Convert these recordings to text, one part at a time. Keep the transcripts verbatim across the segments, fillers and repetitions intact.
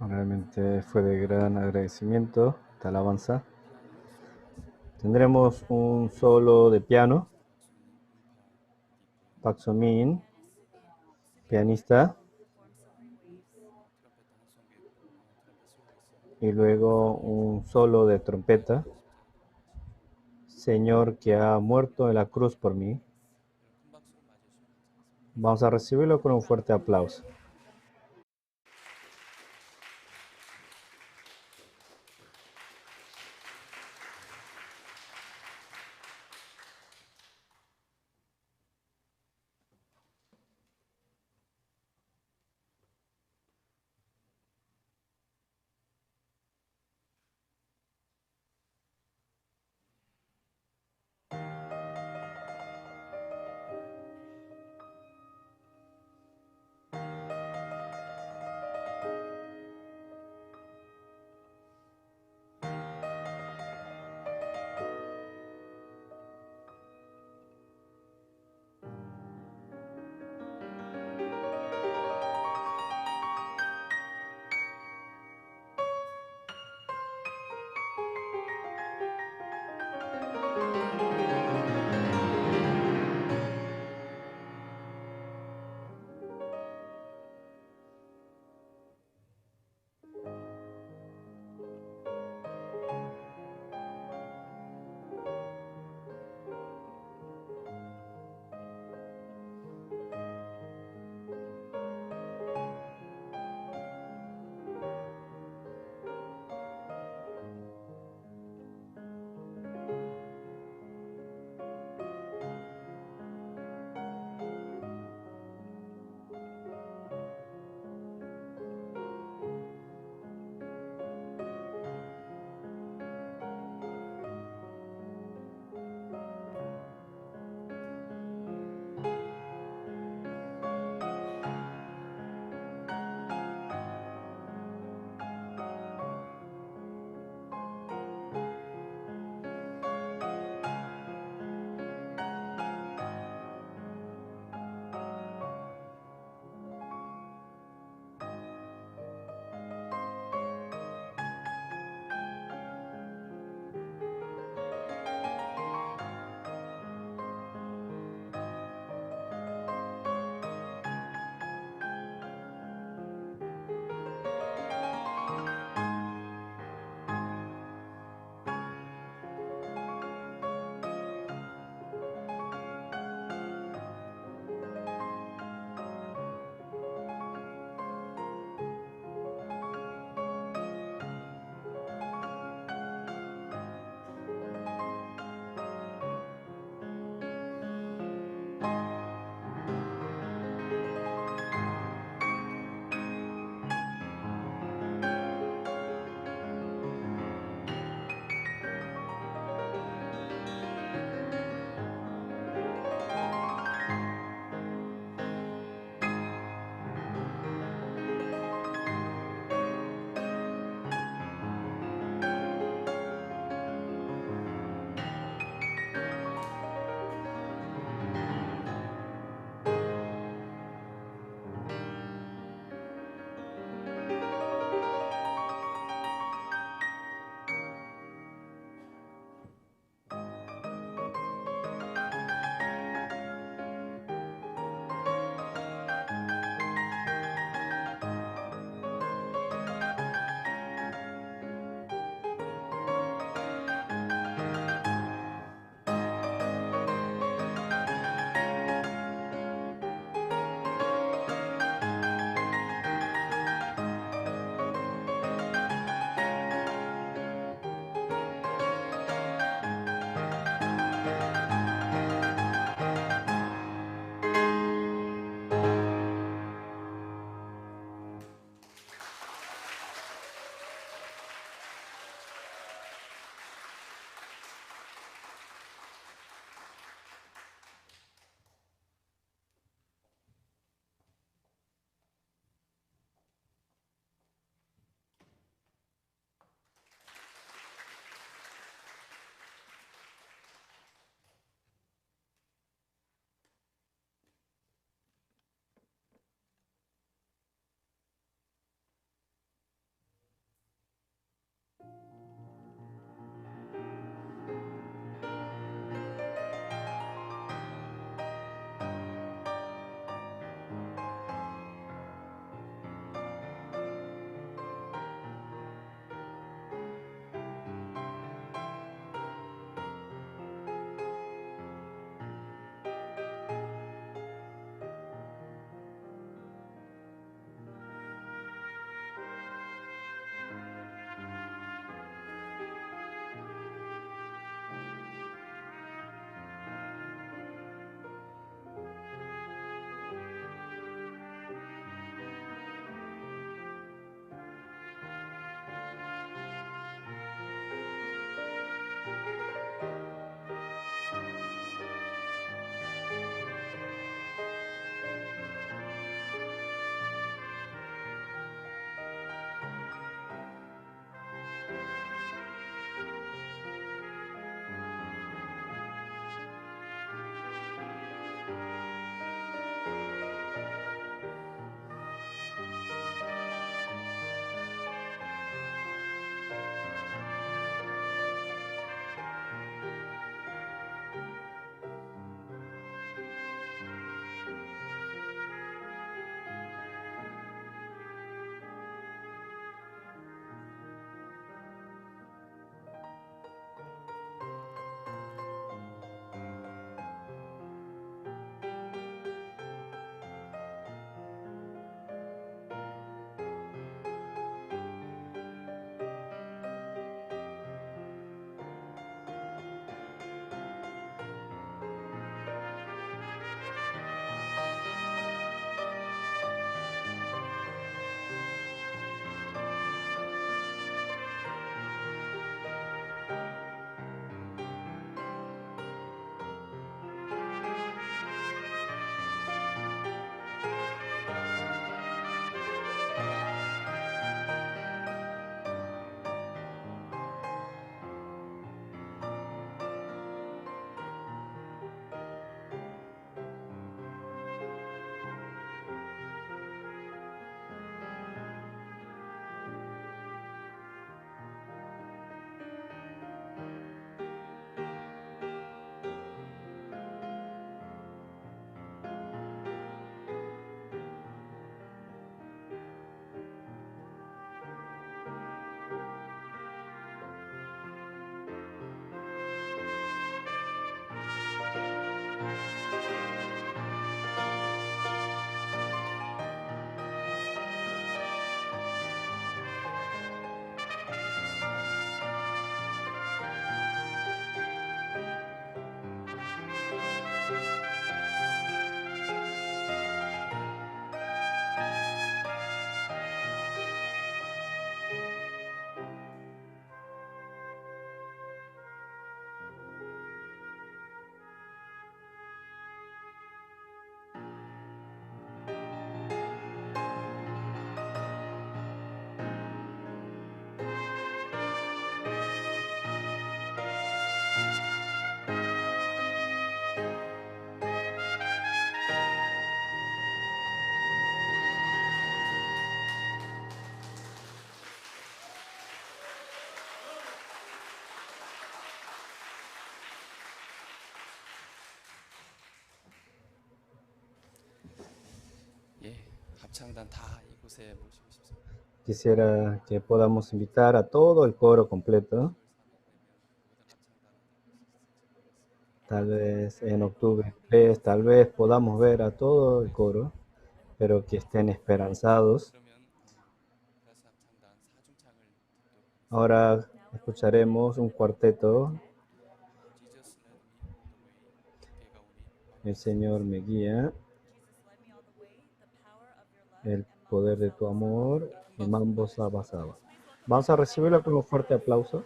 Realmente fue de gran agradecimiento esta alabanza. Tendremos un solo de piano. Pak Soo Min, pianista. Y luego un solo de trompeta. Señor que ha muerto en la cruz por mí. Vamos a recibirlo con un fuerte aplauso. Quisiera que podamos invitar a todo el coro completo. Tal vez en octubre tres, tal vez podamos ver a todo el coro, pero que estén esperanzados. Ahora escucharemos un cuarteto. El Señor me guía, el poder de tu amor, y Mambo Saba Saba. Vamos a recibirla con un fuerte aplauso.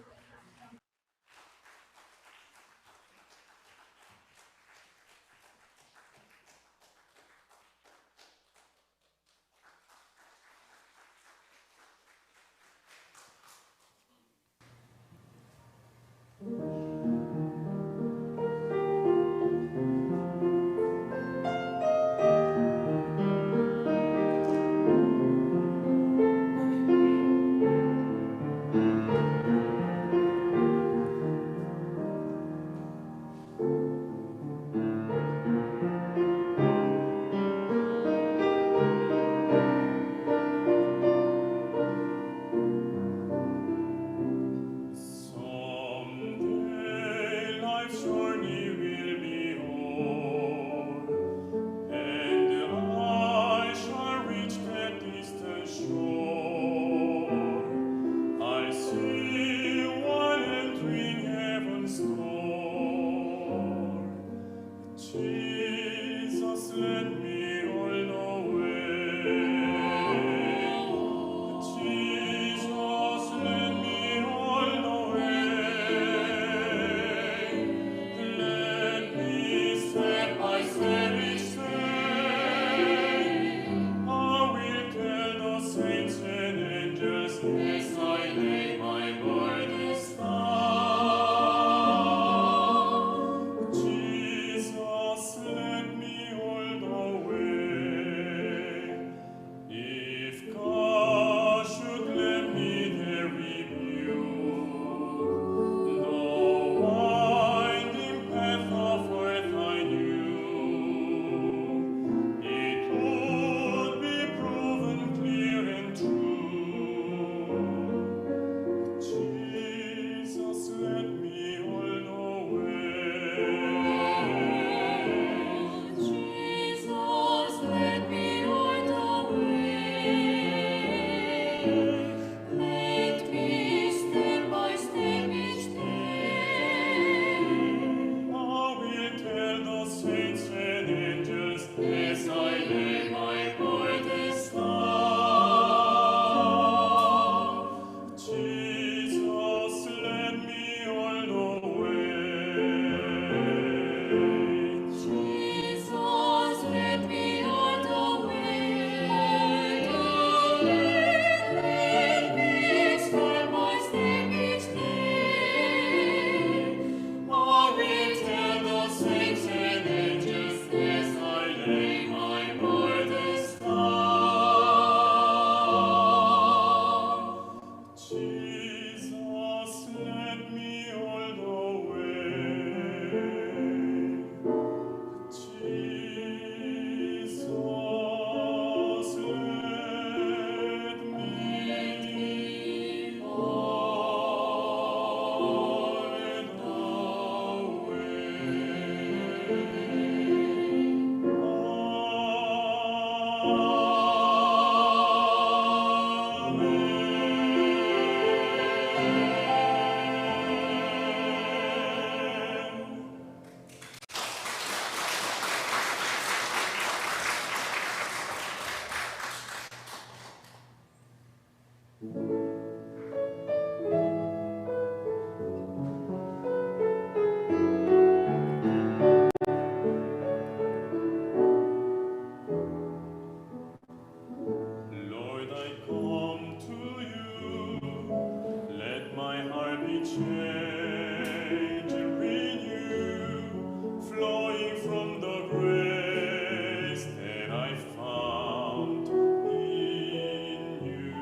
Someday life's journey will be o'er, and I shall reach that distant shore. I see one entering heaven's door. Jesus, let me hold the way. Jesus, let me hold the way. Let me step by step each day. I will tell the saints and angels as I lay my burdens down. Jesus, let me hold the way. If God should let me there review the winding path of earth I knew, it would be proven clear and true. Jesus, let me hold the way. Jesus, let me hold the way. Let me step by step each day. I will tell the saints and angels as I lay my burdens down. Jesus, let me hold the way. Jesus, let me hold the way. Let me step by step each day. I will tell the saints and angels as I lay my burdens down. Jesus, let me hold the way. Jesus, let me hold the way. Lord, I come to you. Let my heart be changed and renewed, flowing from the grace that I found in you.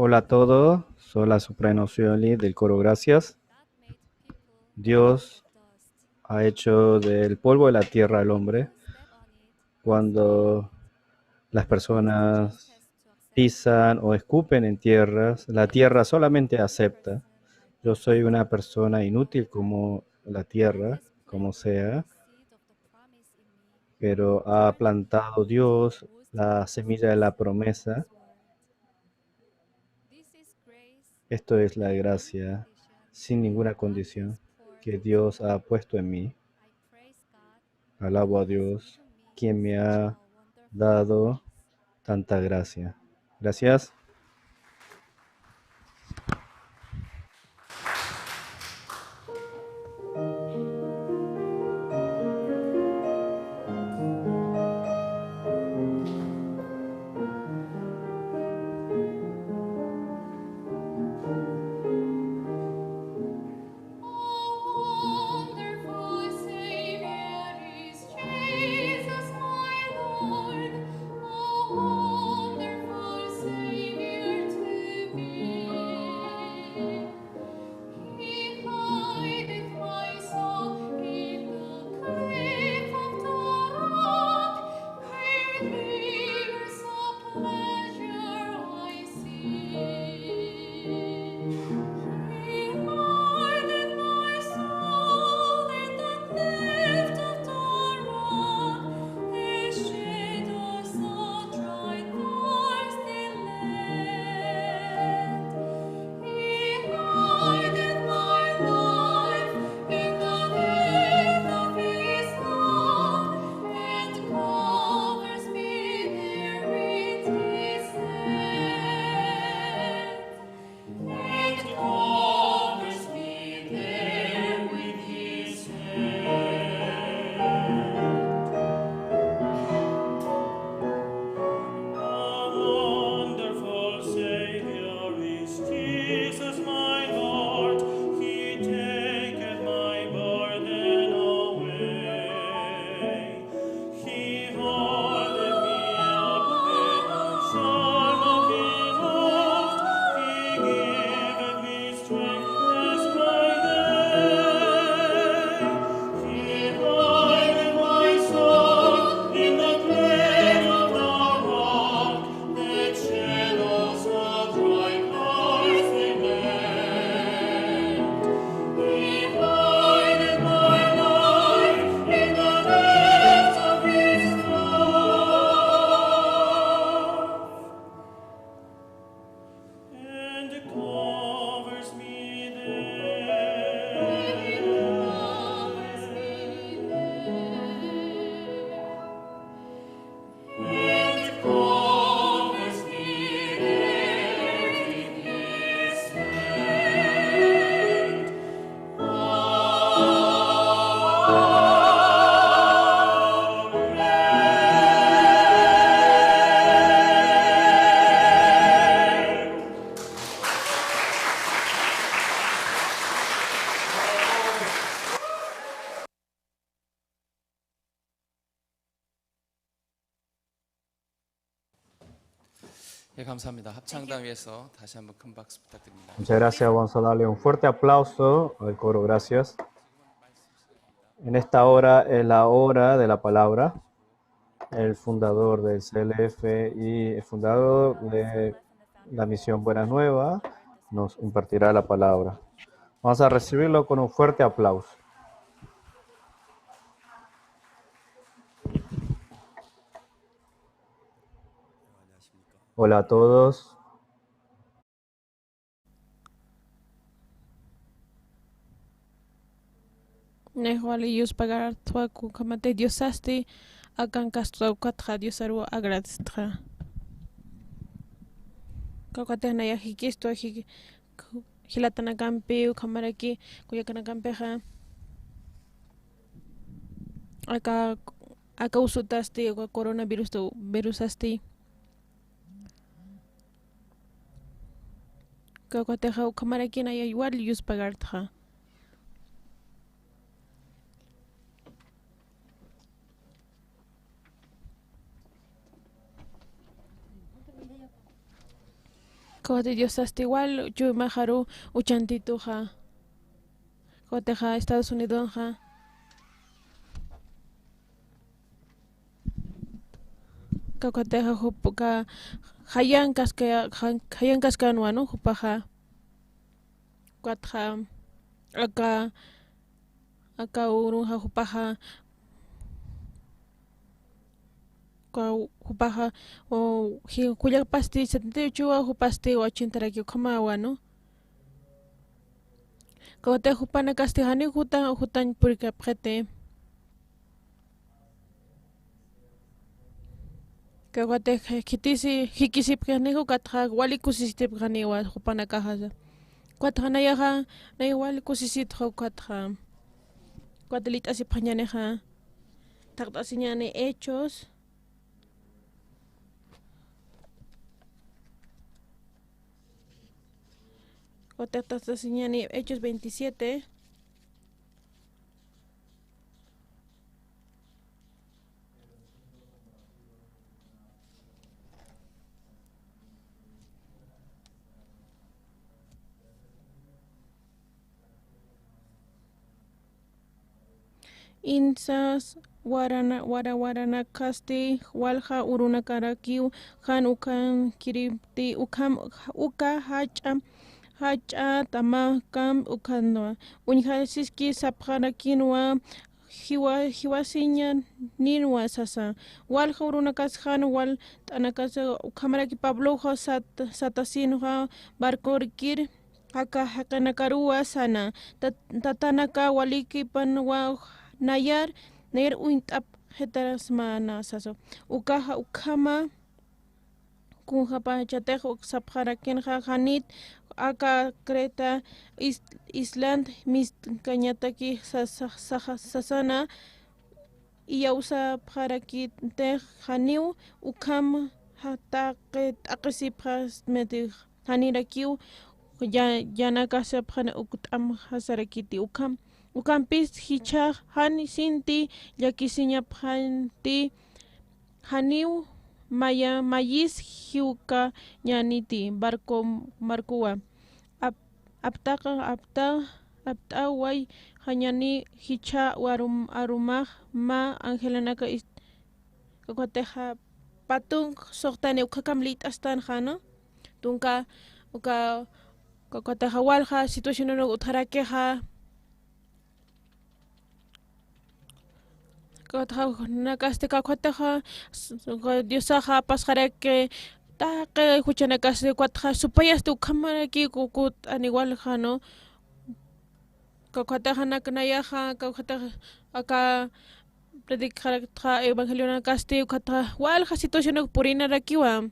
Hola a todos, soy la soprano Xioli del coro Gracias. Dios ha hecho del polvo de la tierra al hombre. Cuando las personas pisan o escupen en tierras, la tierra solamente acepta. Yo soy una persona inútil como la tierra, como sea, pero ha plantado Dios la semilla de la promesa. Esto es la gracia sin ninguna condición que Dios ha puesto en mí. Alabo a Dios, quien me ha dado tanta gracia. Gracias. 예, 감사합니다. 합창단 위에서 다시 한번 큰 박수 부탁드립니다. Muchas gracias. Vamos a darle un fuerte aplauso al coro Gracias. En esta hora es la hora de la palabra. El fundador del C L F y el fundador de la misión Buena Nueva nos impartirá la palabra. Vamos a recibirlo con un fuerte aplauso. Hola a todos. Nayxwali yuspagartwa, kunjamati Diosasti akan kastwa, ukatxa Diosaru agradectxa. Kawkatix naya jikistwa, jik-, jilatanakampi, ukhamaraki kullakanakampixa. Aka, aka usutasti, aka coronavirus tu, virusasti. Kawkatixa ukhamaraki naya wali yuspagartxa. Kawkhatix Diosasti wal chuymaxaru uchantituxa. Kawkhatix Estados Unidonxa. Kawkhatix jup-, ka-, jayan kaskaya-, jan-, jayan kaskanwa, ¿no? Jupaxa. Ukatxa, aka, aka urunxa jupaxa, ka-, jupaxa, o, ji-, kullakpasti setenta y ocho wa jupasti ochenta raki ukhamawa, ¿no? Kawkhatix jupanakasti jani juta-, jutañ purikapxiti. Kawkhatix khitisi, jikisipxanixa, ukatxa wali kusisitipxaniwa jupanakaxa. Ukatxa nayaxa, nay wali kusisitxa ukatxa. Ukat liyt'asipxañänixa. Taqt'asiñäni Hechos. Ukat taqt'asiñäni Hechos veintisiete. Insas warana-, wara-, waranakasti walja urunakarakiw jan ukankiripti ukham, uka jach'a, jach'a tamakam ukhanwa. Uñjasiski sapxarakinwa jiwa-, jiwasiñanïnwa sasa. Walja urunakas jan walt'anakas ukhamaraki Pabloxa sat-, satasinxa barcorkir aka jaqinakaruwa sana. Tat-, tatanaka walikipanwa nayar, nayar uñt'apxitasmana sasa. Ukaxa ukhama kunjapachatix uk sapxarakinxa janit aka Creta is-, island mistkañataki sa-, sa-, sa-, sasana iyawsapxarakitix janiw ukham ja-, taqi-, t'aqisipxasmiti janirakiw ya-, yanakasipxani ukt'amxasarakiti ukham. Ukampis jichhax jan sinti llakisiñapxanti janiw maya-, mayis jiwkañäniti barco, barcowa. Ap-, aptaqa, apta-, apt'awayxañäni jichha warum-, arumax mä angelanaka ist-, kawkhatixa patunk suxtani ukhakam liyt'astanxa, ¿no? Tunka, uka, kawkhatixa walja situacionanuk utjarakixa, Kawkhatxa, nakasti kawkhatixa, s-, s-, Diosaxa pasxaraki, taqi juchanakasti kawkhatxa, supayasti ukhamaraki ku-, kut aniwalxa, ¿no? Kawkhatixa nak nayaxa, kawkhatixa aka predicxarakta evangelionakasti, kawkhatxa, walja situacionuk purinarakiwa.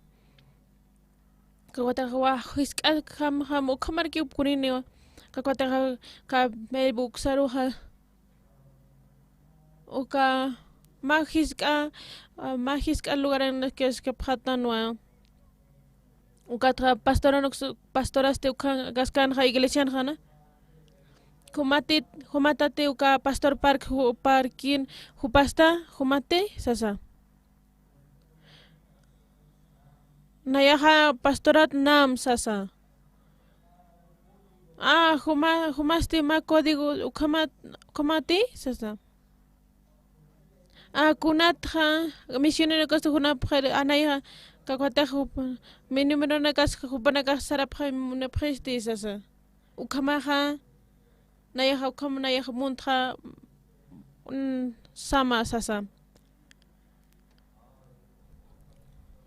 Kawkhatixa waj jisk'a jam, jam ukhamaraki purini, kawkhatixa ka Facebook saruxa. Uka mä jisk'a, ah, mä jisk'a lugaranakasti phatanwa. Ukatxa pastoranuk su-, pastorasti ukhan kaskanxa iglesianxa, ¿no? Jumati, jumatati uka pastor park ju-, parkin jupasta, jumati, sasa. Nayaxa pastorat nam sasa. Ah, juma-, jumasti mä código ukhama-, ukhamati sasa. Ah, kunatxa misioneronakasti junapxiri, ah, nayaxa kawkhatixa jupa-, mi numeronakax jupanakax sarapxay munapxisti sasa. Ukhamaxa, nayaxa ukham, nayaxa muntxa, mm, sama sasa.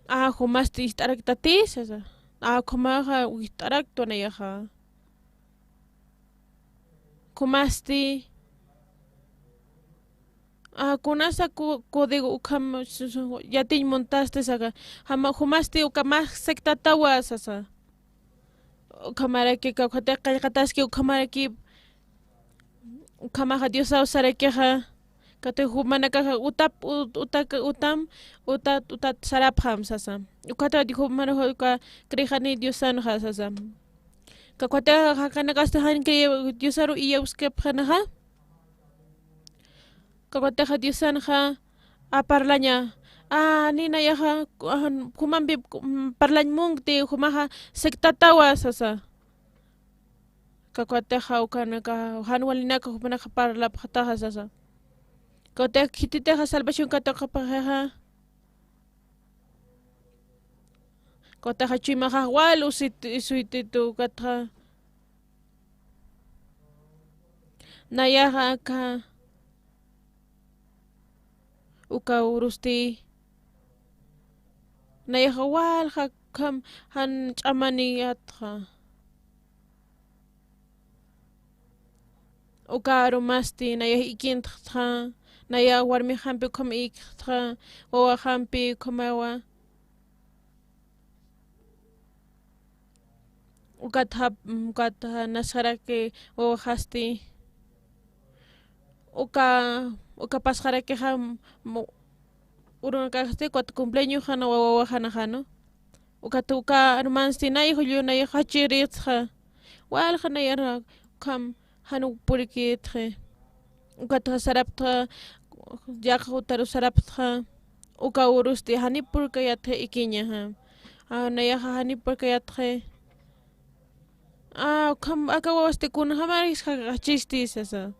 Ah, jumasti ist'araktati sasa. Ah, ukhamaxa ist'araktwa nayaxa. Jumasti. Ah, kunasa ku-, código ukham su-, su-, yatiñ muntasti saka. Jama-, jumasti uka mä sectatawa sasa. Ukhamaraki kawkhatixa qillqataski ukhamaraki ukhamaxa Diosaw sarakixa. Kawkhatix jumanakaxa utap, ut-, utak, utam, utat, utat sarapxam sasa. Ukata jumanakaxa uka creyxani Diosanxa sasa. Kawkhatixa jaqinakasti jan crey Diosaru iyawskipxanaxa. Kawkhatixa Diosanxa a parlaña, Ah, ni nayaxa, ah, jumampi, mm, parlañ munkti, jumaxa sectatawa sasa. Uka kawatixa ukanaka, jan walinaka jumanaka parlapxataxa sasa. Kawatixa khititixa salvación katuqapxixa. Kawatixa chuymaxax wal usit-, usuytitu ukatxa. Nayaxa aka, uka urusti. Nayaxa walja ukham jan ch'amaniyatxa. Uka arumasti, nayax ikintxtxa, nayax warmixampi ukham ikxtxa, wawaxampi ukhamawa. Ukatxa, ukatxa nasxaraki wawaxasti. Uka, uka pasxarakixa, mu-, urunakasti, ukat cumpleañoxana wawaxanaxanu. Ukat uka arumasti, nay julio, nay jachirïtxa. Walja nayar ukham jan purkïtxi. Ukatxa saraptxa, yaqha utaru saraptxa, uka urusti, janip purkayatxi ikiñaxa. Ah, nayaxa janip purkayatxi. Ah, ukham, aka wawasti kunjamaris jachisti sasa.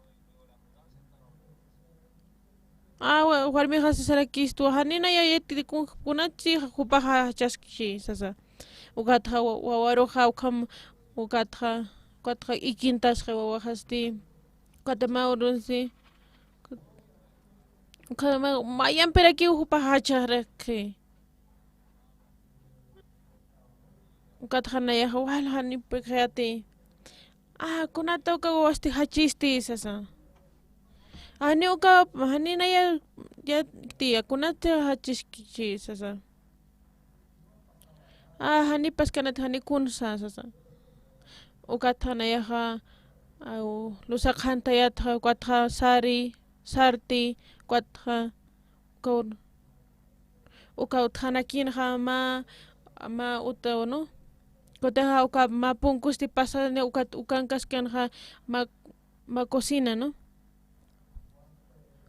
Ah, wa-, warmixasi sarakistu, jani naya yati kun-, kunatsi jupaxa jachaskchi sasa. Ukatxa wa-, wawaruxa ukham, ukatxa, ukatxa ikintasxa wawaxasti. Ukatxa mä urunsti. Ukatxa mä, mayampirakiw jupaxa jachxarakxi. Ukatxa nayaxa wal janip purkayati. Ah, kunata uka wawasti jachisti sasa. Jani uka, jani naya, ya, tiya, kunata jachiskchi sasa. Ah, janipas kanat jani kunsa sasa. Ukatxa nayaxa, aw, lusaqxantayatxa, ukatxa sari, sarti, ukatxa, uka ur-, uka utjanakinxa mä, mä uta, ¿no? Kutixa uka mä punkusti pasani, ukat ukankaskinxa mä, mä cocina, ¿no?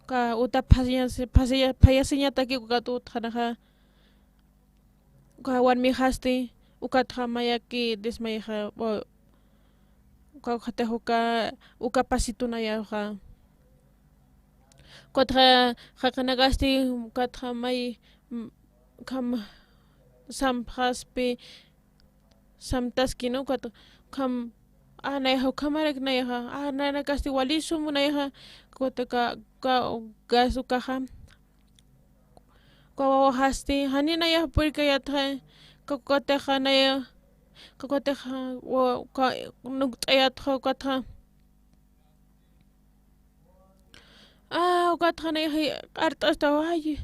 Uka uta phayasi-, phaya-, phayasiñataki ukat utjanaxa. Uka warmixasti, ukatxa mayaki desmayxa, o, uka, ukatxa uka, uka pasitunayaxa. Ukatxa jaqinakasti, ukatxa may, m-, ukham sampxaspi, samtaski, ¿no? Ukat ukham, ah, nayaxa ukhamarak nayaxa, ah, nanakasti wali sum nayaxa, ukat uka, uka, gas ukaxa. Uka wawaxasti, jani nayax purkayatxa, uka kutixa naya, uka kutixa, wa-, uka nukt'ayatxa, ukatxa. Ah, ukatxa nayax art'asta, ay,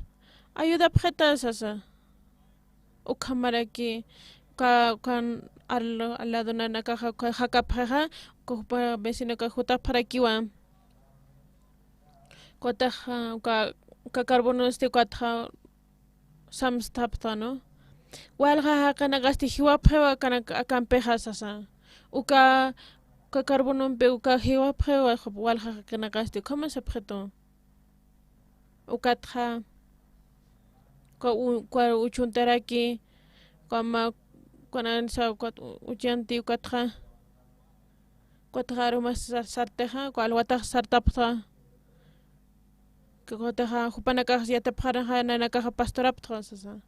ayudapxita sasa. Ukhamaraki, uka, ukan al, al lado nanakaxa, uka jakapxixa, uka jupa vecinokax jutapxarakiwa. Ukatxa, uka, uka carbonosti ukatxa samstapxta, ¿no? Walja jaqinakasti jiwapxiwa akanak-, akampixa sasa. Uka, uka carbonompi uka jiwapxiwa walja jaqinakasti, ukhama sapxitu. Ukatxa, uka u-, uka uchuntaraki, uka mä, uka nansa, ukat u-, uchanti, ukatxa. Ukatxa arumas sar-, sartixa, uka alwatax sartapxta. Ukatxa jupanakax yatipxaranxa, nanakaxa pastorapxta sasa.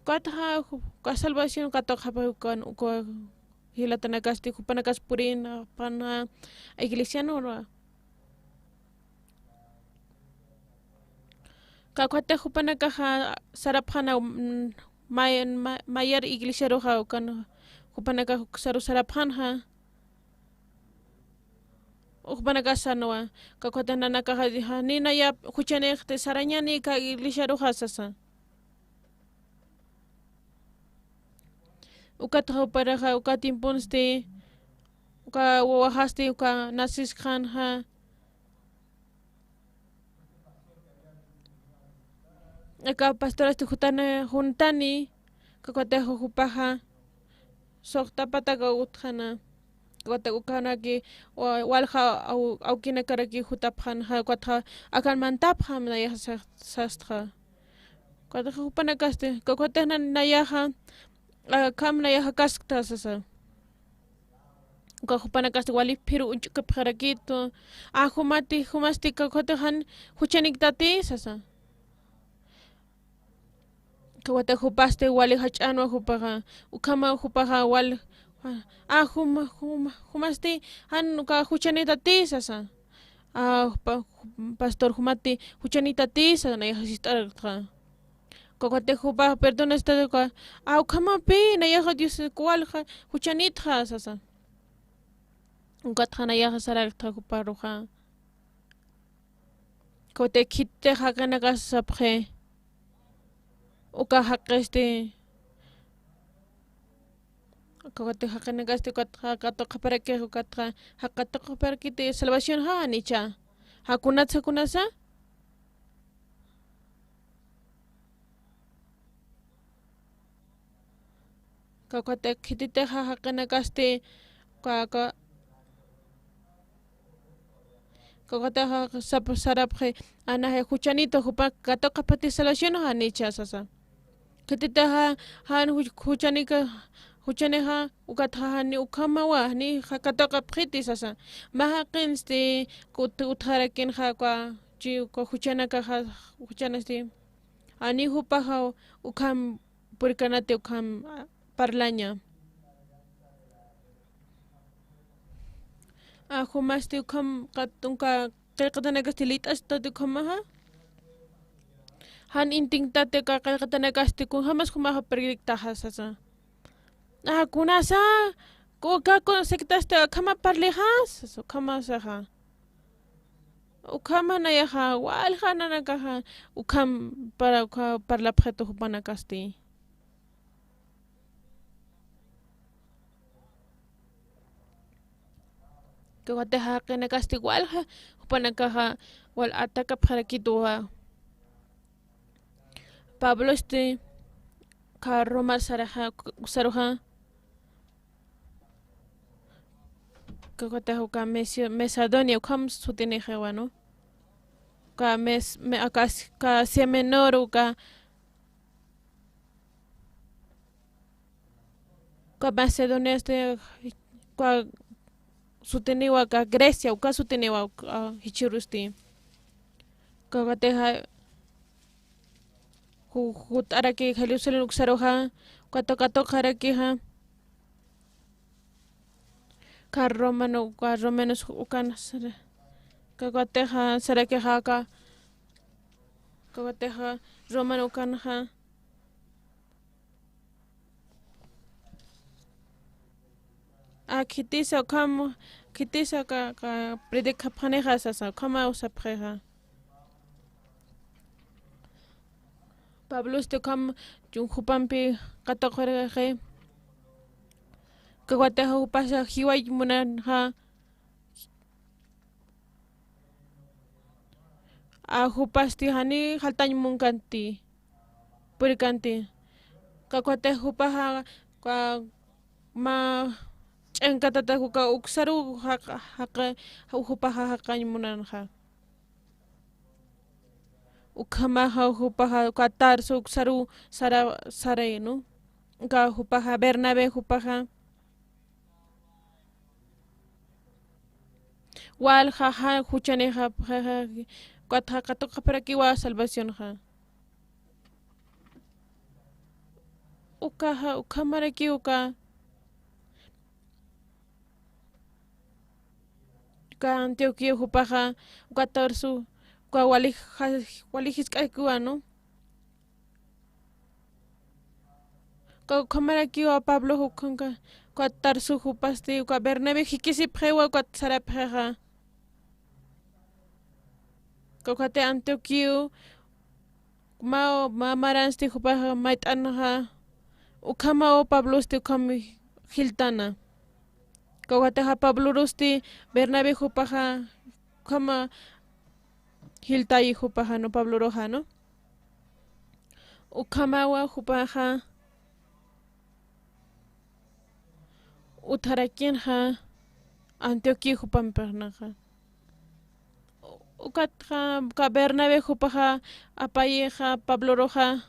Ukatxa, ju-, uka salvación katuqapxi ukan, uka jilatanakasti, jupanakas purinapxanxa iglesian ura. Uka ukat jupanakaxa sarapxana, mm, may-, ma-, mayar iglesiaruxa ukan jupanakax uksaru sarapxanxa. Jupanakax sarnwa, uka ukat nanakaxa, jani naya juchanïxti sarañäni uka iglesiaruxa sasa. Ukatxa juparaxa, uka tiemponsti, uka wawaxasti, uka nasiskxänxa. Aka pastorasti jutani, juntani, uka kawatixa jupaxa, suxta pataka utjana. Kawkhatix ukanaki, wa-, walja aw-, awkinakaraki jutapxanxa, kawkhatxa akan mantapxam nayaxa sa-, sastxa. Kawkhatix jupanakasti, kawkhatix na-, nayaxa, akham nayaxa kaskta sasa. Uka jupanakasti wali phiru uñch'ukipxarakitu. A, jumati, jumasti kawkhatix jan juchaniktati sasa. Kawkhatix jupasti wali jach'anwa jupaxa, ukhama jupaxa wal, a, juma, juma, jumasti jan uka juchanitati sasa. A, jupa, pastor jumati juchanitati sasa, nayaxa sist'araktxa. Kawkhatix jupax perdonasta uka, a, ukhamapï nayaxa Dios walja juchanitxa sasa. Ukatxa nayaxa saraktxa juparuxa. Kawkhatix khititix jaqinakas sapxi. Uka jaqisti. Kawkhatix jaqinakasti ukat ja-, katuqaparakix ukat ja-, ja-, katuqaparakiti salvación janicha. Jakunatsa, kunasa. Kawkhatix khititix ja-, jaqinakasti, ka-, ka-, kawkhatix ja-, sap-, sarapxi, anaxa juchanita jupa katuqapati salvación janicha sasa. Khititix ja-, jan ju-, juchanika, juchanixa, ukatxa jani ukhamawa, jani ja-, katuqapxiti sasa. Mä jaqinsti, kut-, utjarakinxa, ka-, chi-, ka-, juchanakaxa, juchanasti. Jani jupaxa, ukham purikanati ukham, a, parlaña. A, jumasti ukham kat-, uka qillqatanakasti lït'astati ukhamaxa. Jan intinktati uka qillqatanakasti kunjamas jumaxa predictaxa sasa. A, kunasa, ku-, ka-, kun-, sectasti ukhama parlixa sasa, ukhamasaxa. Ukhama nayaxa, walja nanakaxa, ukham para, ukha parlapxitu jupanakasti. Kawkhatix jaqinakasti walja, jupanakaxa, wal atacapxarakituwa. Pablosti, ka Roma saraxa, saruxa, Kawkhatix uka Mesio-, Macedonia, ukham sutinixiwa, ¿no? Uka Mes-, me-, aka, ka Asia Menor, uka, uka Macedonia, este, uka sutiniwa, ka Grecia, uka sutiniwa, uka, ah, jichhürusti. Kawkhatix, ah, ju-, jut'araki Jerusalén uksaruxa, uka tuqi tuqirakixa. Ka romano, ka romanos ukan sara-, kawkhatix sarakixa ka, kawkhatix romano ukanxa. A, khitisa ukham, khitisa ka, ka predicapxanixa sasa, ukhama sapxixa. Pablosti ukham, jupampi katuqirixi. Kawkhatix jupasa jiwayañ munanxa. A, jupasti jani jaltañ munkanti, purikanti. Kawkhatix jupaxa, ka, mä ch'ankatata uka uksaru jaq-, jaq-, jupaxa jaqañ munanxa. Ukhamaxa jupaxa uka Tarso uksaru sara-, saraynu. Uka jupaxa Bernabé jupaxa. Walja, ja, juchanixa, ja, ja, ukatxa katuqaparakiwa salvacionxa. Ukaxa, ukhamarakiw uka. Uka Antioquía jupaxa, uka Tarso, uka wali ja-, wali jisk'akiwa, ¿no? Uka ukhamarakiwa Pablo ukanxa, uka Tarso jupasti, uka Bernabé jikisipxiwa, uka sarapxixa. Kawkhati Antioquía, mä, mä maransti jupaxa mayt'anxa, ukhamaw Pablosti ukham jiltana. Kawkhatixa Pablorusti Bernabé jupaxa ukhama jiltayi jupaxa, ¿no? Pabloruxa, ¿no? Ukhamawa jupaxa utharakinxa, Antioquía jupampixnaxa. Ukatxa, uka Bernabé jupaxa apayixa Pabloruxa,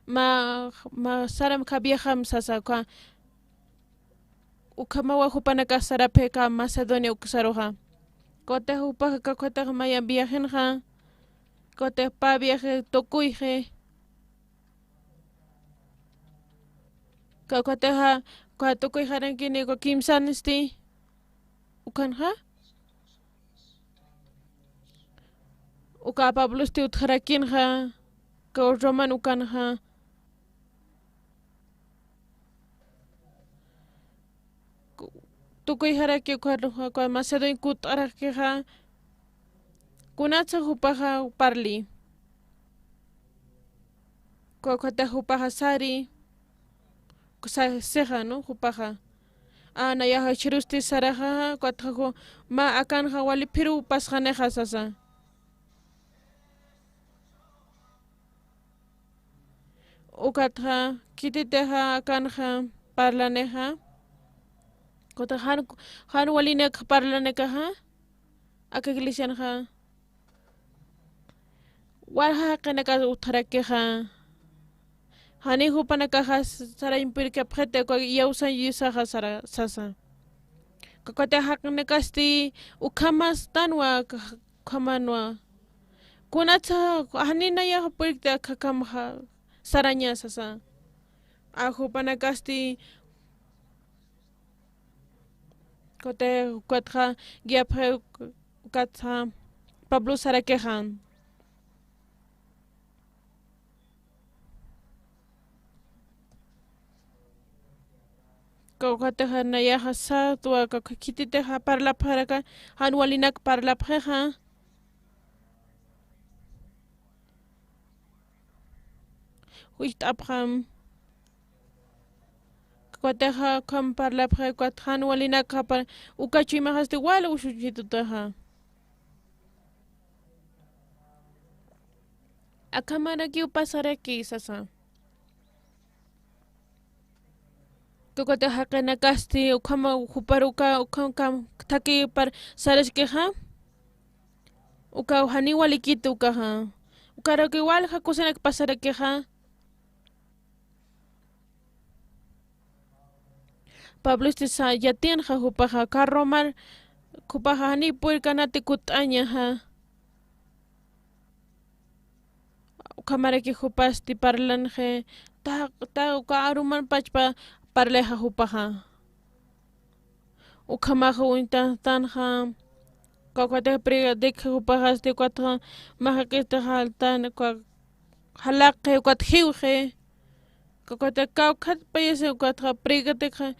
mä, mä saram kha viajam sasa, uka, ukhamawa jupanakax sarapxi aka Macedonia uksaruxa. Kawkhatix jupaxa, kawkhatix maya viajenxa, kawkhatix pä viaje tukuyxi. Kawkhatixa, uka tukuyxarankini uka kimsanisti, ukanxa. Uka Pablosti utjarakinxa, uka Roman ukanxa. Ku-, tukuyxaraki uka, uka Macedonia kutt'arakixa, kunatsa jupaxa parli. Kawkhatixa jupaxa sari, sa-, sixa, ¿no? Jupaxa. A, nayaxa jichhürusti saraxa, kawkhatixa ju-, mä akanxa wali phiru pasxanixa sasa. Ukatxa, khititixa akanxa parlanixa. Kawkhatixa jan, jan walinak parlanikaxa, aka iglesianxa. Walja jaqinakax utjarakixa. Jani jupanakaxa sarañ purkapxiti, uka iyawsañ Diosaxa sara, sasa. Kawkhatixa jaqinakasti ukhamästanwa, ukhamanwa. Kunatsa, jani nayax purkti akhakamxa saraña sasa. A jupanakasti, kawkhatixa, kawkhatixa, guiapxi, ukatxa, Pablo sarakixa. Kawkhatixa nayaxa sat, uka khititixa parlapxaraki, jan walinak parlapxixa. Jucht'apxam. Kawkhatixa ukham parlapxi, kawkhat jan walinak par-, uka chuymaxasti wal usuchitutixa. Akhamarakiw pasaraki sasa. Kawkhatixa jaqinakasti, ukhama juparuka, ukham kam thakhi par saraskixa. Uka jani walikiti ukaxa. Ukarakiw walja kusinak pasarakixa. Pablosti sa-, yatinxa jupaxa, aka Romar, jupaxa jani purkanati kutt'añaxa. Ukhamaraki jupasti parlanxi, ta, ta, uka aruman pachpa parlixa jupaxa. Ukhamaxa uñtantanxa, kawkhatix predicxa jupaxasti, kawkhatxa, mä jaqitix jaltan, kawkhat jalaqxi, kawkhat jiwxi, kawkhatix kawkhat payasi, kawkhatxa predicxa,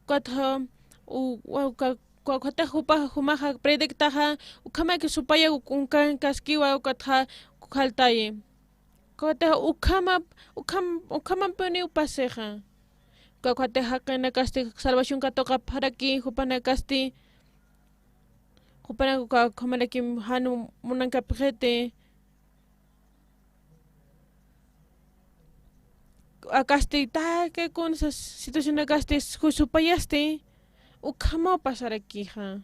kawkhatxa, u, wa, ka-, kawkhatix jupaxa jumaxa predictaxa, ukhamaki supaya, u, kunkankaskiwa, kawkhatxa jaltayi. Kawkhatix ukhama, ukham-, ukhamapuniw pasixa. Kawkhatix jaqinakasti salvación katuqapxaraki, jupanakasti, jupanak uka, ukhamarakim jan munankapxiti. Akasti, taqi kunsa situacionakasti, ju-, supayasti, ukhamaw pasarakixa.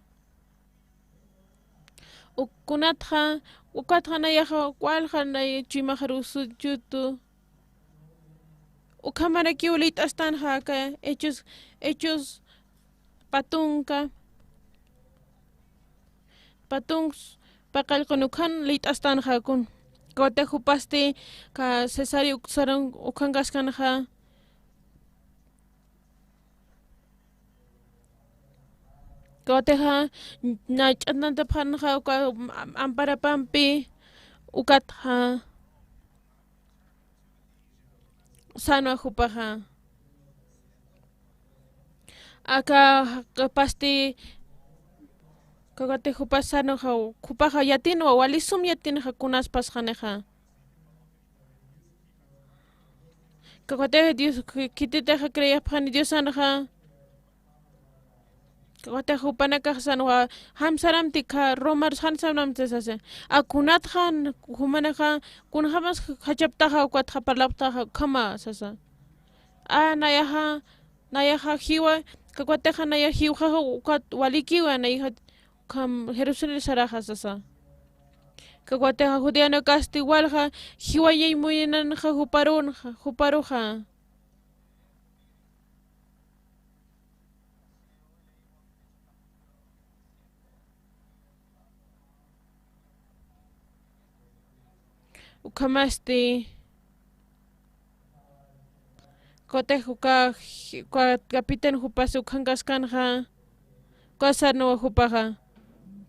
Uk-, kunatxa, ukatxa nayaxa, walja nay chuymaxaru usuchutu. Ukhamarakiw liyt'astanxa aka Hechos, Hechos pä tunka, pä tunks, pä qallqun ukhan liyt'astanxa kun. Kawkhatix jupasti, aka Cesarea uksaran, ukhankaskanxa. Kawkhatixa, na ch'antantapxanxa uka am-, amparapampi, ukatxa, sanwa jupaxa. Aka, aka pasti, kawkhatix jupa sanoxa, jupaxa yatinwa, wali sum yatinxa kunas pasxanixa. Kawkhatix Dios, khititixa creepxani Diosanxa. Kawkhatix jupanakax sanwa, jan saramti aka Romar, jan saramti sasa. A kunatxa, jumanakax, kunjämas jachaptaxa, ukatxa parlaptaxa, ukhama sasa. A nayaxa, nayaxa jiwa, Ukat ukaxa naya jiwxaxa ukat walikiwa, nayxa ukham Jerusalén saraxa sasa. Ukat ukaxa judeanakasti walja jiwayañ muynanxa juparunxa, juparuxa. Ukhamasti, ukat uka, uka capitán jupas ukhankaskanxa, uka sarnuwa jupaxa.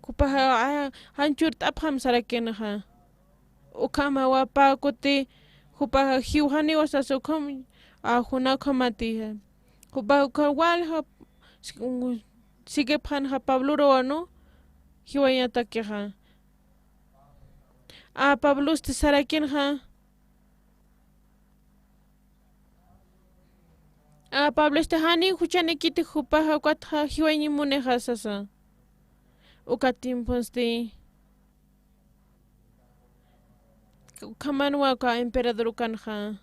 Jupaxa, a, jan churt'apxam sarakinxa. Ukhamawa pä kuti jupaxa jiwxaniwa sasa ukham, a, juna ukhamatixa. Jupaxa uka walja, si-, siguipxanxa Pabloruwa, ¿no? Jiwayañatakixa. A, Pablosti sarakinxa. A, Pablosti janiw juchanikiti jupaxa, ukatxa jiwayañ munixa sasa. Uka tiemponsti ukhamanwa uka emperador ukanxa.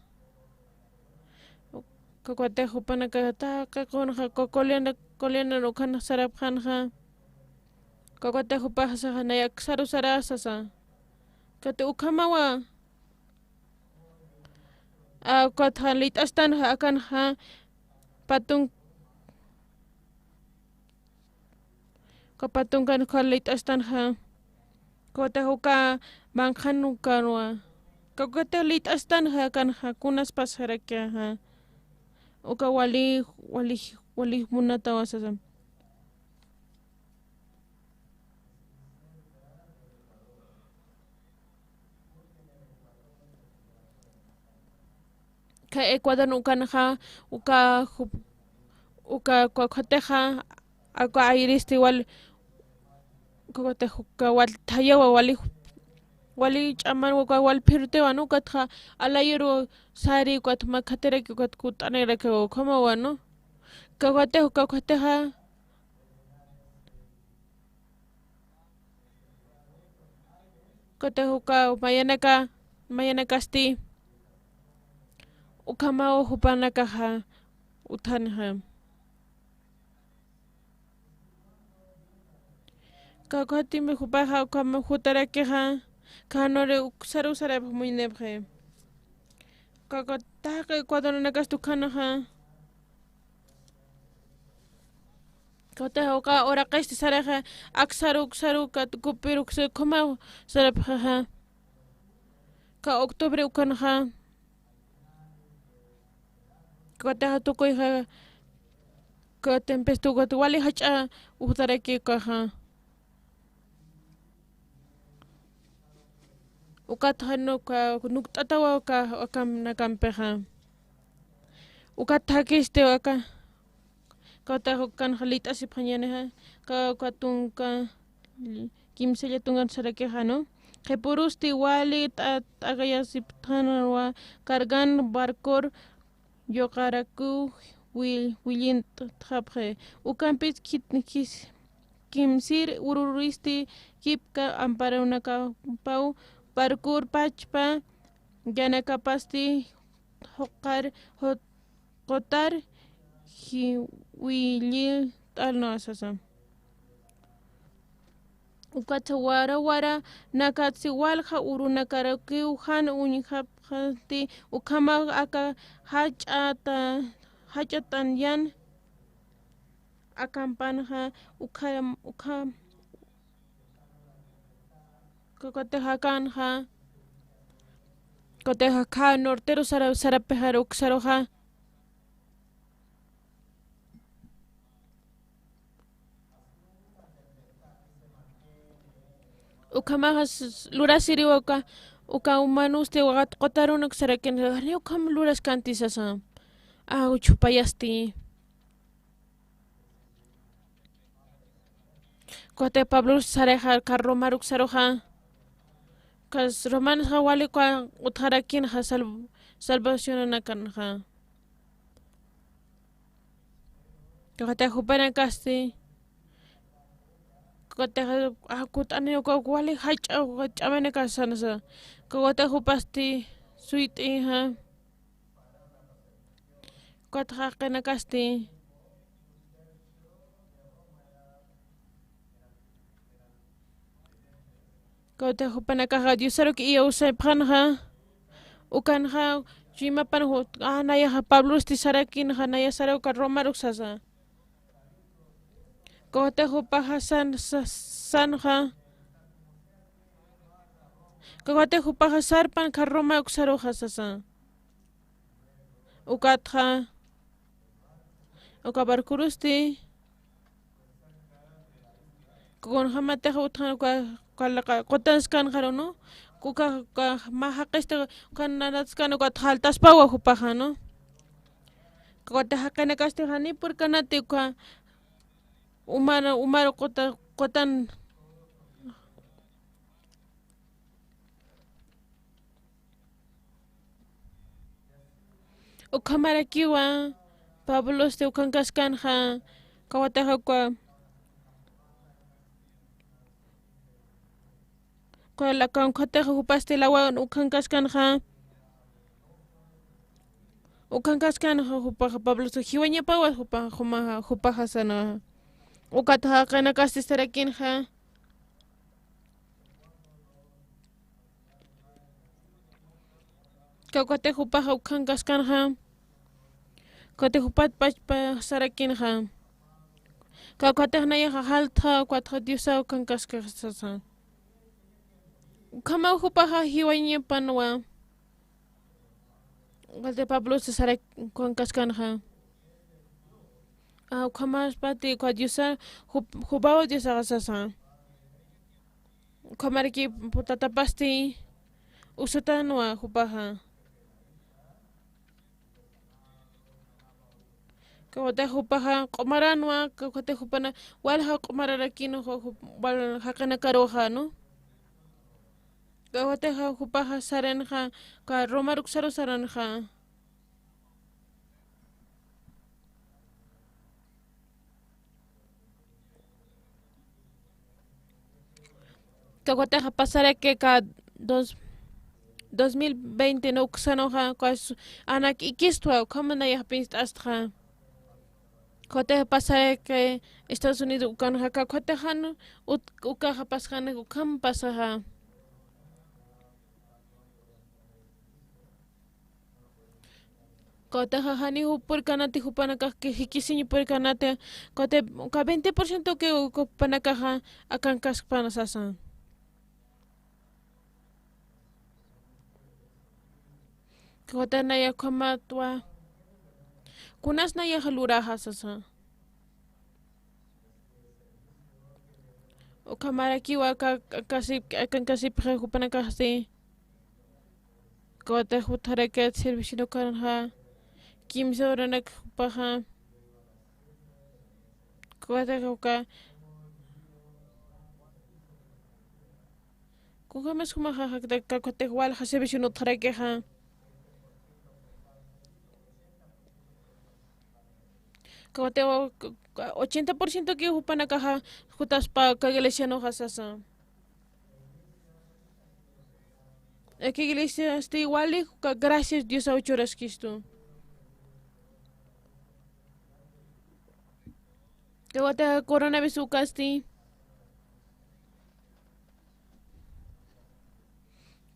Ukat ukaxa jupanakaxa taqi qunxa uka colina, colina ukhan sarapxanxa. Ukat ukaxa jupaxa saxa naya aksaru sara sasa. Ukat ukhamawa. A, ukatxa liyt'astanxa akanxa patun Uka patunkan uka liyt'astanxa. Ukat uka manqhan ukanwa. Ukat liyt'astanxa akanxa, kunas pasarakixa. Uka wali, wali, wali munatawa sasa. Uka Ecuador ukanxa, uka jup-, uka, uka ukhatixa, uka airisti wal, uka ukhatixa, uka wal thayawa wali, wali ch'amanwa, uka wal phirtiwa, ¿no? Ukatxa alayuru sari, ukat makhatiraki, ukat kutt'aniraki, ukhamawa, ¿no? Uka ukhatixa, uka ukhatixa, Ukatix uka mayanaka, mayanakasti ukhamaw jupanakaxa utjanxa. Uka ukhatimi jupaxa ukham jutarakixa, khanuri uksaru sarapx muynipxi. Uka uka taqi cuadronakasti ukhanaxa. Ukatix uka uraqisti saraxa, aksaru, uksaru, ukat kupiru, uksaru, ukhamaw sarapxaxa. Uka octubre ukanxa. Ukatix tukuyxa, uka tempestad ukat wali jach'a utaraki ukaxa. Ukat jan uka nukt'atawa uka, uka nakampixa. Ukat thakisti uka, ukatix ukanxa liyt'asipxañänixa, uka, uka tunka, kimsalla tunkan sarakixa, ¿no? Qhipurusti wali t'a-, t'aqayasipxtanwa, cargan barcor, yuqarakiw wi-, willintxapxi. Ukampis khit-, khis-, kimsir ururisti kipka amparanakapaw, barcor pachpa yanakapasti juqar, jut-, qutar, ji-, willint'alna sasa. Ukat wara wara nakatsi walja urunakarakiw jan uñjapxasti ukhamax aka jach'ata-, jach'atanyan akampanxa ukham-, ukham-, ukatix akanxa, ukatix akha norteru sara-, sarapixar uksaruxa. Ukhamaxa s-, lurasiriwa uka, uka umanusti waqat qutaruna uksarakin, jani ukham luraskanti sasa. A, uchupayasti. Ukatix Pablo saraxa, uka romar uksaruxa. Ukas romanxa wali uka utjarakinxa sal-, salvacionanakanxa. Ukatix jupanakasti, ukatix, a, kutt'ani uka wali jach'a, jach'amanakasansa. Ukatix jupasti suyt'ixa. Ukatix jaqinakasti, Kawtix jupanakaxa Diosaruk iyawsapxanxa, ukanxa chuymapan ju-, a, nayaxa Pablosti sarakinxa, naya sara uka Romaruk sasa. Kawtix jupaxa san-, sa-, sanxa. Kawtix jupaxa sarpan ka Roma uksaruxa sasa. Ukatxa, uka barkurusti, kunjamatixa utjan uka, uka laqa-, qutan skanxaru, ¿no? Uka, uka mä jaqisti ukan nanat skan ukat jaltaspawa jupaxa, ¿no? Ukat jaqinakasti jani purkanati uka umar, umar quta-, qutan. Ukhamarakiwa Pablosti ukan kaskanxa, kawtix uka, uka la-, kawtix jupasti lawan ukan kaskanxa, ukan kaskanxa jupaxa Pablosti jiwañapawa jupa-, juma-, jupaxa sana. Ukat jaqinakasti sarakinxa. Kawkatix jupaxa ukan kaskanxa. Kawkatix jupat pachpa sarakinxa. Kawkatix nayaxa jaltxa, kawkatix Diosa ukan kaskaxa sasa. Ukhamaw jupaxa jiwañapanwa. Kawkatix Pablosti sarak-, ukan kaskanxa. A, ukhamäspati, uka Diosa, jup-, jupaw Diosaxa sasa. Ukhamaraki putatapasti usutanwa jupaxa. Kawkatix jupaxa q'umaranwa, kawkatix jupana walja q'umararakin ju-, ju-, wal jaqinakaruxa, ¿no? Kawkatix jupaxa saranxa, ka Romaruk saru saranxa. Kawkatix pasaraki ka dos, dos mil veinte, ¿no? Uksanuxa, uka anak ikistwa, ukhama nayax pist'astxa. Kawkatix pasaraki Estados Unidos ukanxa, kawkatix jan ut-, ukaxa pasxani, ukham pasaxa. Kawkatix janiw purkanati jupanakax jikisiñ purkanati, kawkatix uka veinte por ciento que jupanakaxa akan kaskpana sasa. Kawkatix naya ukhamatwa, kunas nayaxa luraxa sasa. Ukhamarakiwa ka, ka, kasip-, akan kasipxa jupanakaxsi. Kawkatix utjarakit servicio ukanxa, kimsa uranak jupaxa. Kawkatix uka, kunjamas jumaxa, kawkatix walja servicio utjarakixa. Kawkatix ochenta por ciento que jupanakaxa jutaspa ka iglesianuxa sasa. Aka iglesiasti wali ka gracias Diosaw churaskistu. Kawkatix coronavirus ukasti.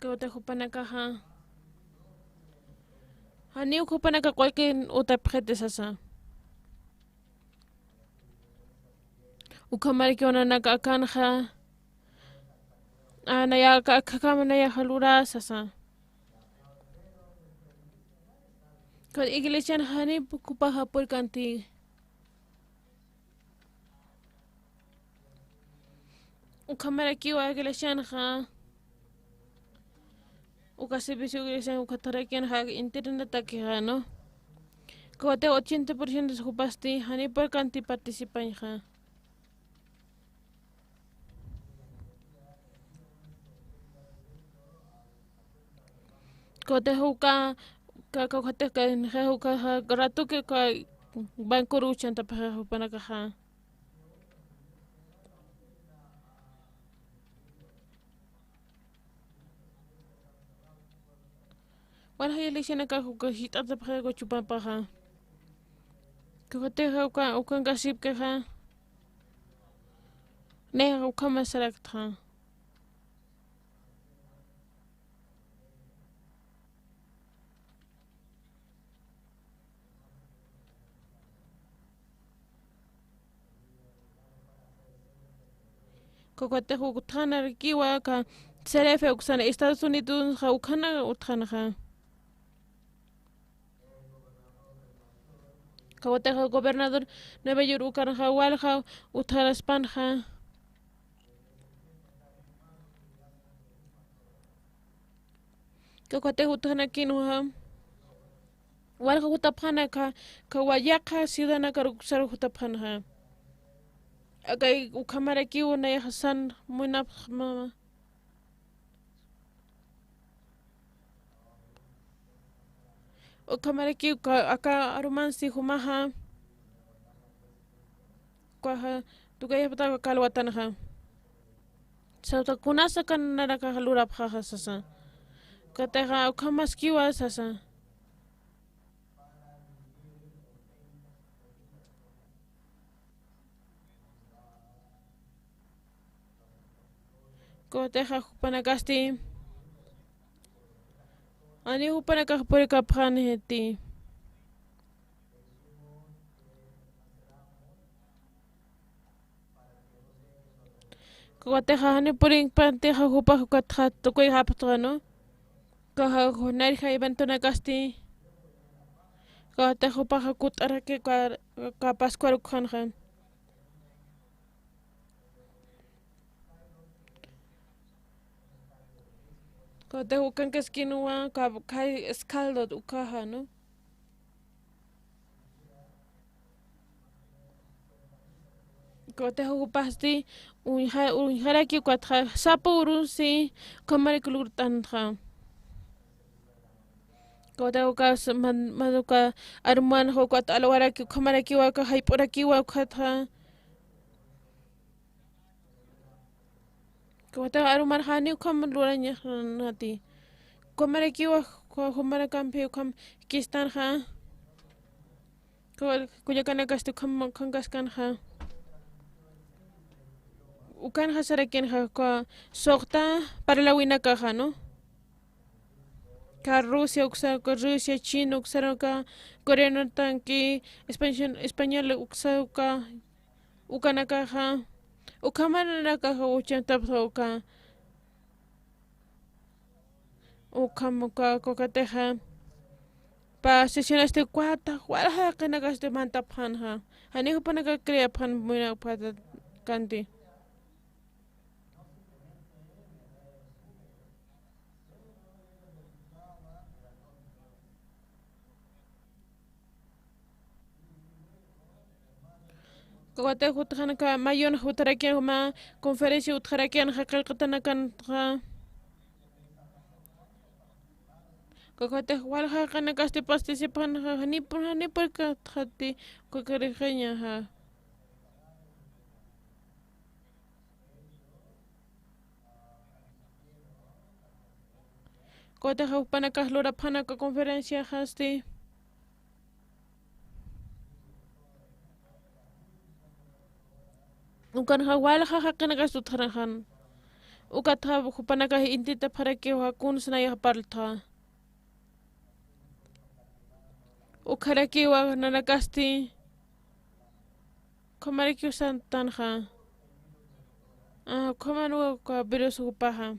Kawkatix jupanakaxa janiw jupanaka qullqin utapxiti sasa. Ukhamaraki nanaka akanxa, a, naya aka, aka, akham nayaxa lura sasa. Kawkatix iglesian jani jupaxa purkanti. Ukhamarakiwa iglesianxa, uka servicio iglesian ukatarakianxa internetakixa, ¿no? Kawkatix ochenta por ciento jupasti jani purkanti participañxa. Kawkatix uka, ka, kawkatix ka, nixi uka, ja, ratuki uka bancoru uchantapaxa jupanakaxa. Walja iglesianakax uka jit'atapaxa uka chupampaxa. Kawkatix uka, ukan kasipkixa. Nayax ukhama saraktxa. Kawkatix utjanakiwa aka Cerefe uksana Estados Unidos ukhana utjanxa. Kawkatix gobernador Nueva York ukanxa walja utjaraspanxa. Kawkatix utjanakinxa. Walja jutapxanxa, kawa yaqha ciudadanakar uksar jutapxanxa. Akay ukhamarakiw nayaxa san munapxma. Ukhamarakiw ka, aka arumansti jumaxa. Ukaxa, tukayapata kalwatanxa. Sawta kunasa kan nanakaxa lurapxaxa sasa. Katixa ukhamaskiwa sasa. Kawkatixa jupanakasti. Ani jupanakax purikapxaniti. Kawkatixa jani purinkpantixa jupax ukatxa tukuyxapxtwa, ¿no? Ukaxa nayrja eventonakasti. Kawkatix jupaxa kut'araki ka, ka Pascuar ukxanxa. Kawkatix ukankaskinuwa ka, kay Escaldo ukaxa, ¿no? Kawkatix jupasti uñja, uñjaraki ukatxa sapa urunsi ukhamaraki lurt'anxa. Kawkatix uka s-, man, man uka arumanxa ukat alwaraki ukhamarakiwa uka jayp'urakiwa ukatxa. Kawkatix arumanxa jani ukham lurañaxanati. Ukhamarakiwa, uka jumanakampi ukham kistanxa. Kull-, kullakanakasti ukham, ukhankaskanxa. Ukanxa sarakinxa, uka suxta parlawinakaxa, ¿no? Ka Rusia uksa, ka Rusia, China uksa, ka Corea Norte, ki español, español uksa, uka, ukanakaxa, ukhamanakaxa uchantapxta uka. Ukham uka, kawkatixa. Pä sesionasti ukat, walja jaqinakasti mantapxänxa. Jani jupanakax creapxän munapxätanti. Kawkatix jutxanxa, mayunxa jutxarakiwa, conferencia utjarakiwa qillqatanakanxa. Kawkatix walja jaqinakasti participänxa, jani pur, jani purkatxati, uka karixañaxa. Kawkatix jupanakax lurapxän uka conferenciaxasti. Ukanxa walja jaqinakasti utjarxän. Ukatxa jupanakax intentapxarakiwa kuns nayax parltxa. Ukarakiwa nanakasti. Ukhamarakiw santanxa. Ah, ukhaman uka virus jupaxa.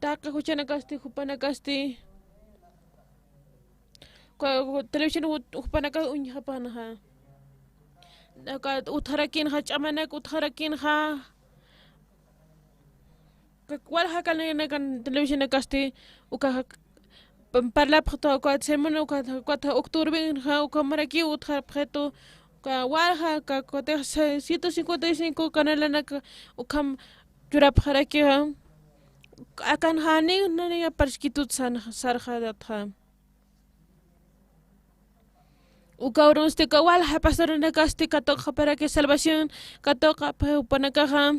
Taqi juchanakasti, jupanakasti. Uka, uka televisión ju-, jupanakax uñjapxänxa. Uka utjarakinxa, ch'amanak utjarakinxa. Uka walja jaqinaka televisionakasti, uka parlapxta, uka semana, uka, uka octubre, ukhamarakiw utjarapxitu, uka walja, uka, uka ciento cincuenta y cinco canalanak ukham churapxarakixa, akanxa jani, jani aparskitut san, sarxatatxa. Uka urunsti uka walja pastoranakasti katuqapxaraki salvación, katuqapxi jupanakaxa,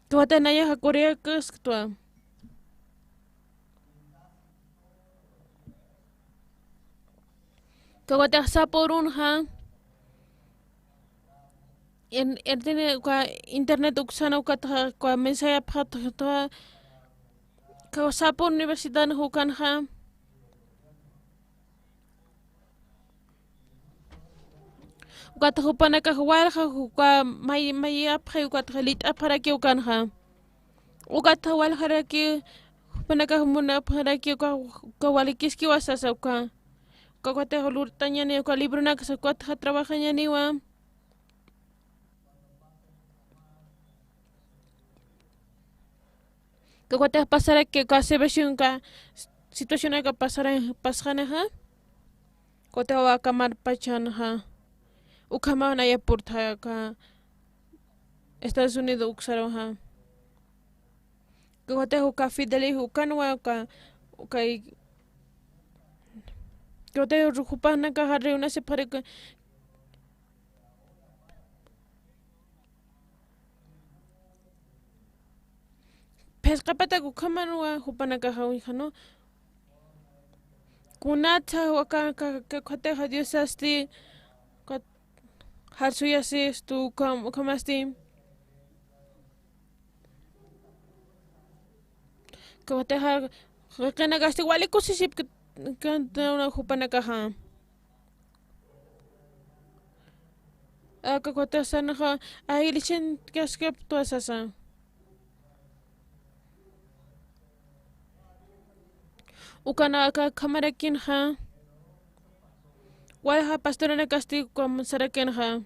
kawkatix nayaxa Corea kasktwa. Kawkatix sapa urunxa, en, en, uka internet uksana ukatxa, uka mensaje apxatxa, uka sapa universidad ukanxa, Ukatxa jupanakax walja, uka may, mayapxi, ukatxa lit'apxaraki ukanxa. Ukatxa waljaraki, jupanakax munapxaraki, uka, uka walikiskiwa sasa uka. Uka, ukatxa lurt'añani, uka libronaksa, ukatxa trabajañaniwa. Uka, ukatxa pasaraki, uka situación, uka situación aka pasara, pasxanixa. Uka, ukatxa aka marpachanxa. Ukhamaw naya purtxa aka Estados Unidos uksaruxa. Uka, ukatxa uka Fidelio ukanwa, uka, uka, uka, ukatxa jupanakaxa reunasipxaraki, phisqa patak ukhamanwa jupanakaxa uñjanu. Kunatsa aka, aka, aka, ukatxa Diosasti, uka, jarsuyasistu, ukham, ukhamasti. Uka, ukatxa, qinakasti wali kusisipki, kantawna jupanakaxa. Aka, ukatxa sarnxa, a iglesian kaskaptwa sasa. Ukanaka ukhamarakinxa. Walja pastoranakasti ukham sarakinxa.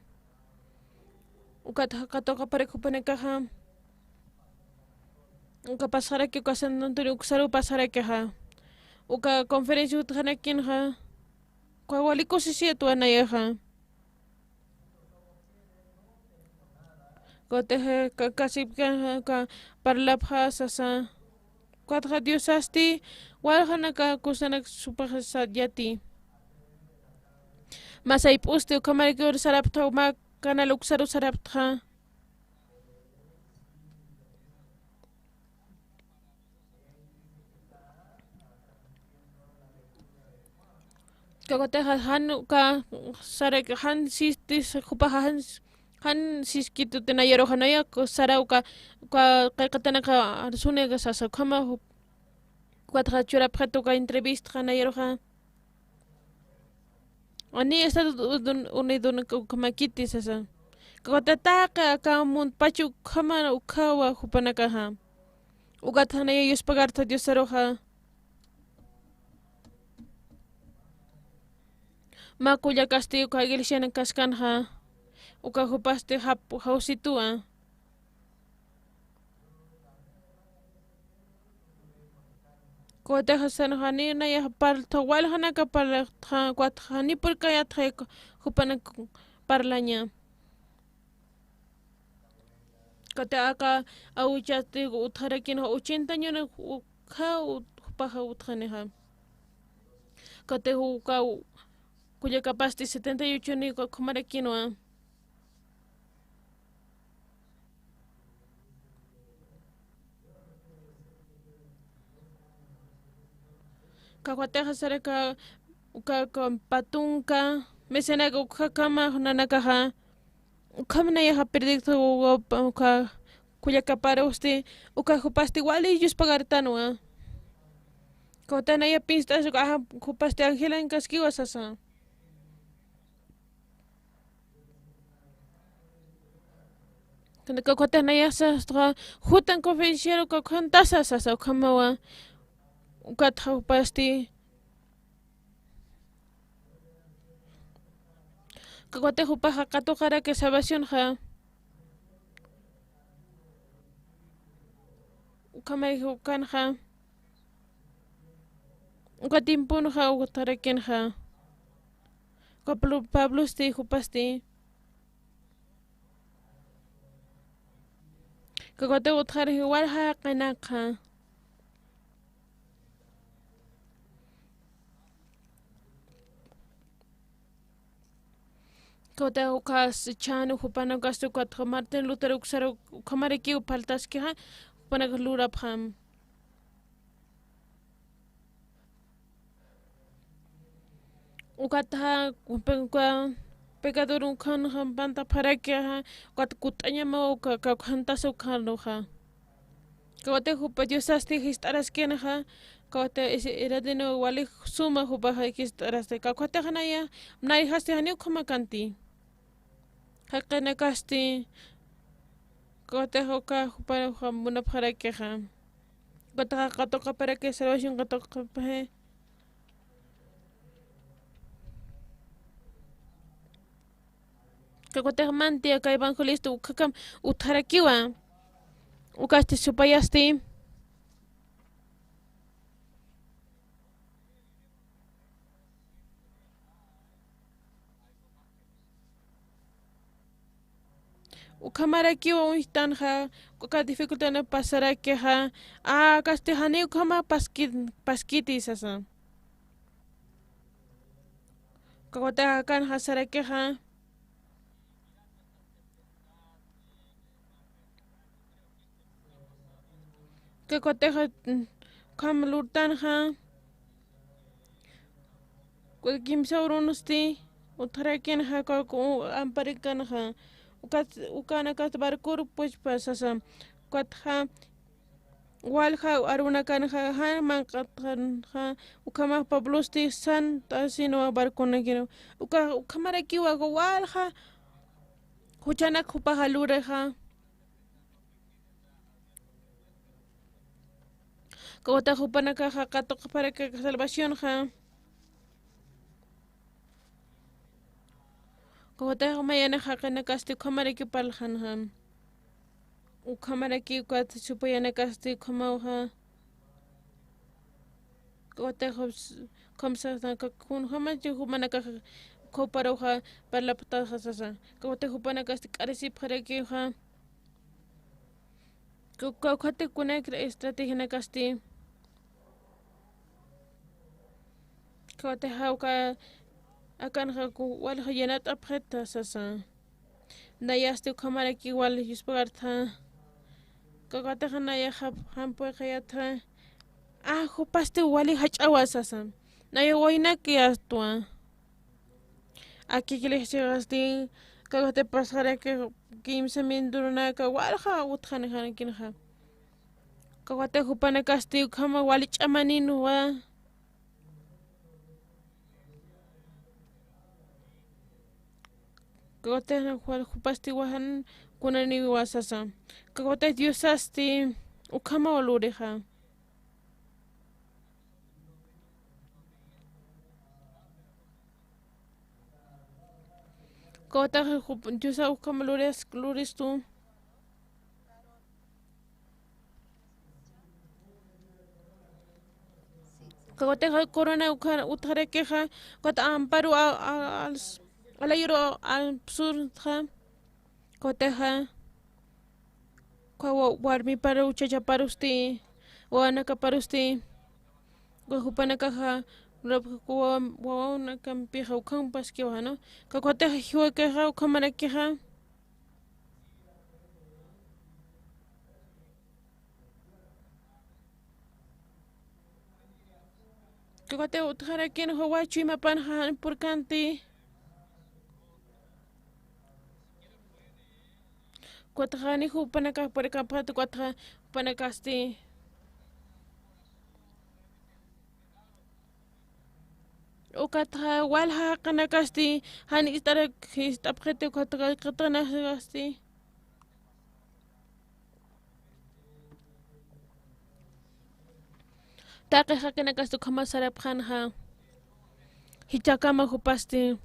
Ukatxa katuqaparak jupanakaxa. Uka pasxaraki, uka San Antonio uksaru pasxarakixa. Uka conferencia utjarakinxa. Uka wali kusisiyatwa nayaxa. Ukatxa ka, kasipkanxa, uka parlapxa sasa. Ukatxa Diosasti, waljanaka kusanak supaxa sa yati. Mä sayp'usti, ukhamaraki ur saraptxa, mä canal uksaru saraptxa. Uka, ukatxa jan uka sarak jan sisti jupaxa jan, jan siskituti nayaruxa naya sara uka, uka qillqatanaka arsuni sasa ukhama jup-, ukatxa churapxit uka entrevista nayaruxa. Ani Estados Unidos ukhamakiti sasa. Uka, ukatxa taqi aka mundo pacha ukhama ukhawa jupanakaxa. Ukatxa naya yuspagarta Diosaruxa. Mä kullakasti uka iglesian kaskanxa. Uka jupasti jap, jawsituwa. Ukatxa sarnxa jani nayax parltxa, waljanaka parltxa, ukatxa jani purkayatxa jupanak parlaña. Ukatxa aka awchasti utjarakinxa, ochenta años ukha ut-, jupaxa utjanixa. Ukatxa uka kullakapasti setenta y ocho años ukhamarakinwa. Uka, ukatxa saraka, uka, uka patunka, mecenaka ukhakäma nanakaxa, ukham nayaxa predicto, uka, uka kullakaparusti, uka jupasti wali yuspagartanwa. Uka, ukatxa naya pinst'as, uka, ajá, jupasti angelankaskiwa sasa. Uka, ukatxa nayaxa, jutan conferenciaru, uka, ukhantasa sasa, ukhamawa, ukatxa jupasti. Uka, ukatxa jupaxa katuqaraki salvacionxa. Ukhamay ukanxa. Uka tiemponxa utjarakinxa. Uka Pablo-, Pablosti jupasti. Uka, ukatxa utjaraki walja qinakxa. Uka, ukatxa chhanu jupanakasti, ukatxa Martin Luther uksaru, ukhamarakiw parltaskixa, jupanakax lurapxam. Ukatxa, pe-, uka pecador ukhan, ukan pantapxarakixa, ukat kutt'añamaw uka, uka, ukhantasa ukharuxa. Uka, ukatxa jupa Diosasti jist'araskinixa, uka, ukatxa ese heredero wali suma jupaxa jist'arasti. Uka, ukatxa naya, nayjasti janiw ukhamakanti. Jaqinakasti, kawatix uka jupar munapxarakixa. Kawatix katuqaparaki salvación katuqapxi. Kawatix manti aka evangelista ukhakam utjarakiwa. Ukasti supayasti. Ukhamarakiwa uñstanxa, uka dificultad pasarakixa, a, kasti jani ukhama paski-, paskiti sasa. Kawatix akanxa sarakixa. Kawatix, mm, ukham lurtanxa. Kimsa urunusti, utjarakinxa, ka-, ku-, amparikanxa. Ukat, ukanakat barcor, pues, pasasa. Ukatxa, walja arunakanxa, jan manq'atxanxa, ukhamax Pablosti, san, tasinwa barconakiraw. Uka, ukhamarakiwa, walja, juchanak jupaxa lurixa. Kawatix jupanakaxa katuqaparaki salvacionxa. Kawatix mayanax jaqinakasti ukhamaraki parlxanxa. Ukhamaraki ukat supayanakasti ukhamawxa. Kawatix khamsasa, ka-, kunjamachi jumanakaxa ukhaparuxa parlapxtaxa sasa. Kawatix jupanakasti k'arisipxarakixa. Ka-, kawkhatix kunak estrategianakasti. Kawatix jawka akanxa ku-, walja yanat'apxita sasa. Nayasti ukhamaraki wal yuspagartxa. Kawkhatix nayaxa jampuqayatxa. A, jupasti wali jach'awa sasa. Naya waynaki astwa. Aki iglesiasti, kawkhatix pasxaraki kimsa mindurunaka, walja utjanixa. Kawkhatix jupanakasti, ukhama wali ch'amaninwa. Kawkhatix jupasti wajan kunaniwa sasa. Kawkhatix Diosasti, ukhamaw lurixa. Kawkhatix jup-, Diosa ukham lures-, luristu. Kawkhatix corona ukha-, utjarakixa, kawkhatix amparo a-, a-, als-, alayuru a-, absurda. Kawkhatix, uka wa-, warmiparu, chachaparusti, wawanakaparusti, uka jupanakaxa, rap-, wa-, wawanakampixa, ukham paskiwa, ¿no? Kawkhatix jiwakixa, ukhamarakixa. Kawkhatix utjarakinxa, wawa chuymapanxa jan purkänti. Kawkhatix jani jupanakax purikäpxäta, kawkhatix jupanakasti. Ukatxa walja jaqinakasti, jan ist'arak, ist'apxiti, ukatxa qhitinakasti. Taqi jaqinakasti ukhama sarapxänxa. Jichhakama jupasti.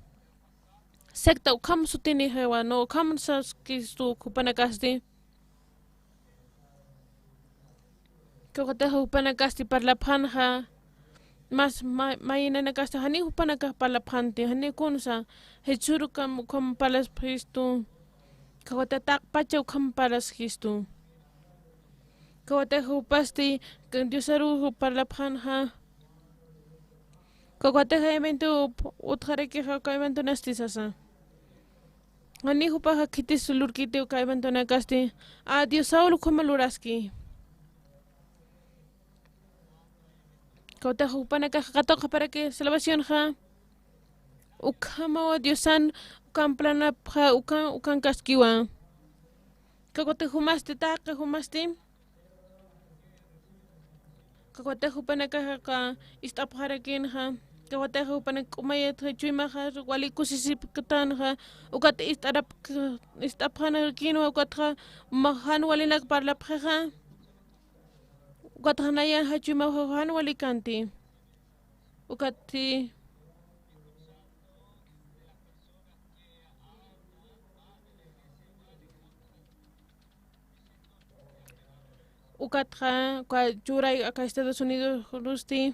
Secta ukham sutinixiwa, ¿no? Ukham saskistu jupanakasti. Kawkhatix jupanakasti parlapxänxa, mas ma-, mayinanakasti, jani jupanakax parlapxänti, jani kunsa, Jesús ukham, ukham parlaspxistu, kawkhatix taqpacha ukham parlaspxistu. Kawkhatix jupasti, Diosaru parlapxänxa, kawkhatix evento utjarakixa, uka eventonasti sasa. Jani jupaxa khitis lurkiti uka eventonakasti, a Diosaw ukhama luraski. Kawkhatix jupanakax katuqaparaki salvacionxa. Ukhamaw Diosan ukan planapxa ukan, ukankaskiwa. Kawkhatix jumasti, taqi jumasti. Kawkhatix jupanakaxa ist'apxarakinxa. Kawatixa jupanak k'umayat chuymaxa wali kusisipktanxa, ukat ist'arap-, ist'apxanakïnwa, ukatxa ma jan walinak parlapxixa, ukatxa nayanxa chuymaxa jan wali kanti. Ukatsti Ukatxa, uka churay aka Estados Unidos urusti.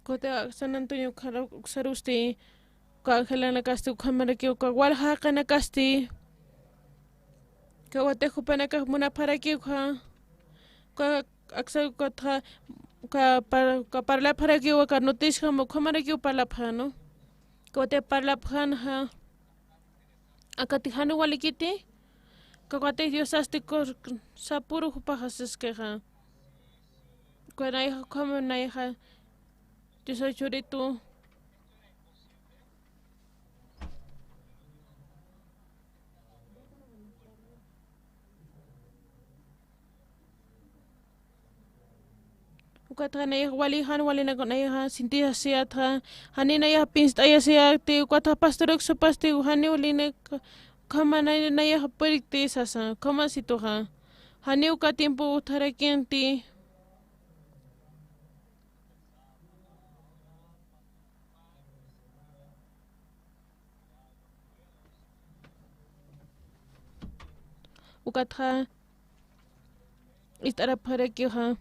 Ukat San Antonio uksarusti, uka angelanakasti ukhamarakiw, uka walja jaqinakasti. Kawatix jupanakax munapxarakiw, uka, uka aksa, ukatxa, uka par-, uka parlapxarakiw, uka noticiaxa ukhamarakiw parlapxäna. Kawatix parlapxänxa. Akatix jan walikiti, kawatix Diosasti kur-, sapüru jupaxa siskixa. Uka nayaxa ukhama nayaxa Diosa churitu. Ukatxa nayax wali jan walinak nayaxa sintisiyätxa, jani nayax pinst'ayasiyäti, ukatxa pastoruk supasti, jani walinak ukhama nay-, nayax purikti sasa, ukhama situxa. Jani uka tiempo utjarakinti. Ukatxa ist'arapxarakixa.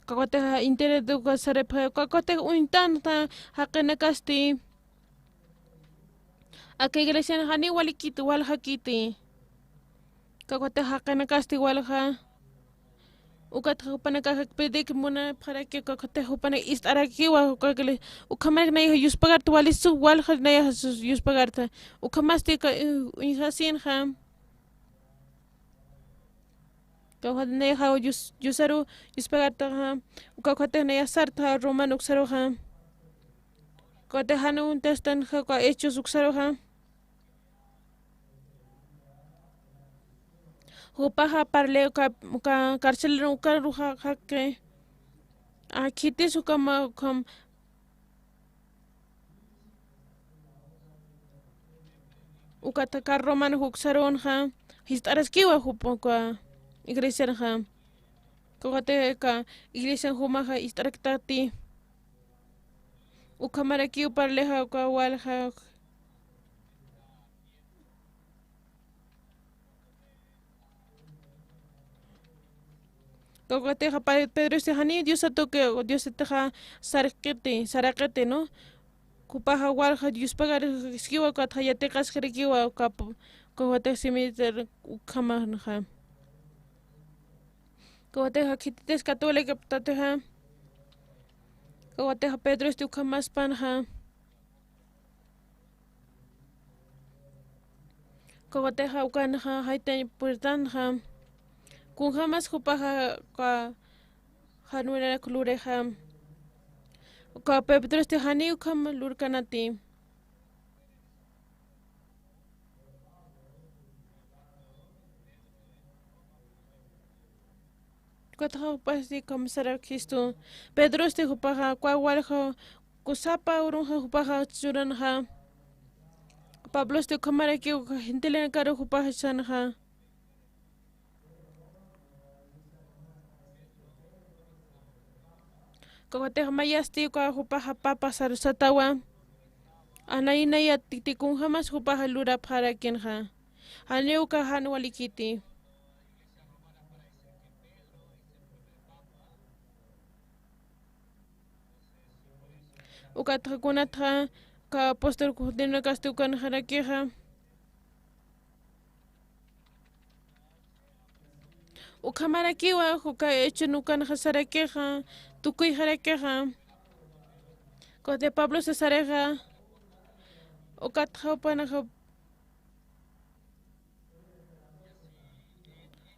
Kawatixa internet uka sarapxa, kawatix uñtänxa jaqinakasti. Aka iglesian jani walikiti, waljakiti. Kawatix jaqinakasti walja. Ukatxa jupanakax pedir munapxaraki, kawatix jupanak ist'arakiwa, uka igle-, ukhamarak nayax yuspagarta walistu walja nayax yuspagarta. Ukhamasti ka, uñjasinxa. Kawatix nayaxa yus-, yusaru yuspagartaxa, uka kawatix nayax sarta Roman uksaruxa. Kawatix jan uñtastanxa, uka Hechos uksaruxa. Jupaxa parle uka, uka carcelero ukaruxa jaqi. A, khitis ukhama, ukham. Ukatxa Roman uksarunxa, jist'araskiwa jupa uka iglesianxa. Kawatix uka iglesian jumaxa jist'araktati. Ukhamarakiw parlexa uka walja. Kawatixa pa-, Pedrosti jani Diosatuki, Diosatixa sarqiti, saraqiti, ¿no? Jupaxa walja yuspagariskiwa, ukatxa yatiqaskarakiwa, uka pu-, kawatix simita ukhamanxa. Kawatixa khititis católica ptatixa. Kawatixa Pedrosti ukhamaspanxa. Kawatixa ukanxa jaytañ puertanxa. Kunjamas jupaxa uka jan walinak lurixa. Uka Pedrosti jani ukham lurkanati. Ukatxa jupasti ukham sarakxistu. Pedrosti jupaxa, uka walja, uka sapa urunxa jupaxa churanxa. Pablosti ukhamarakiw, uka gentilenakaru jupaxa chanxa. Kawatix mayasti uka jupaxa papa sar-, satawa. Anaynaya titi kunjamas jupaxa lurapxarakinxa. Janiw uka jan walikiti. Ukatxa kunatxa, uka apóstol kutinakasti ukanxarakixa. Ukhamarakiwa, uka hechon ukanxa sarakixa, tukuyxarakixa. Kawatix Pablosa saraxa, ukatxa jupanaxa,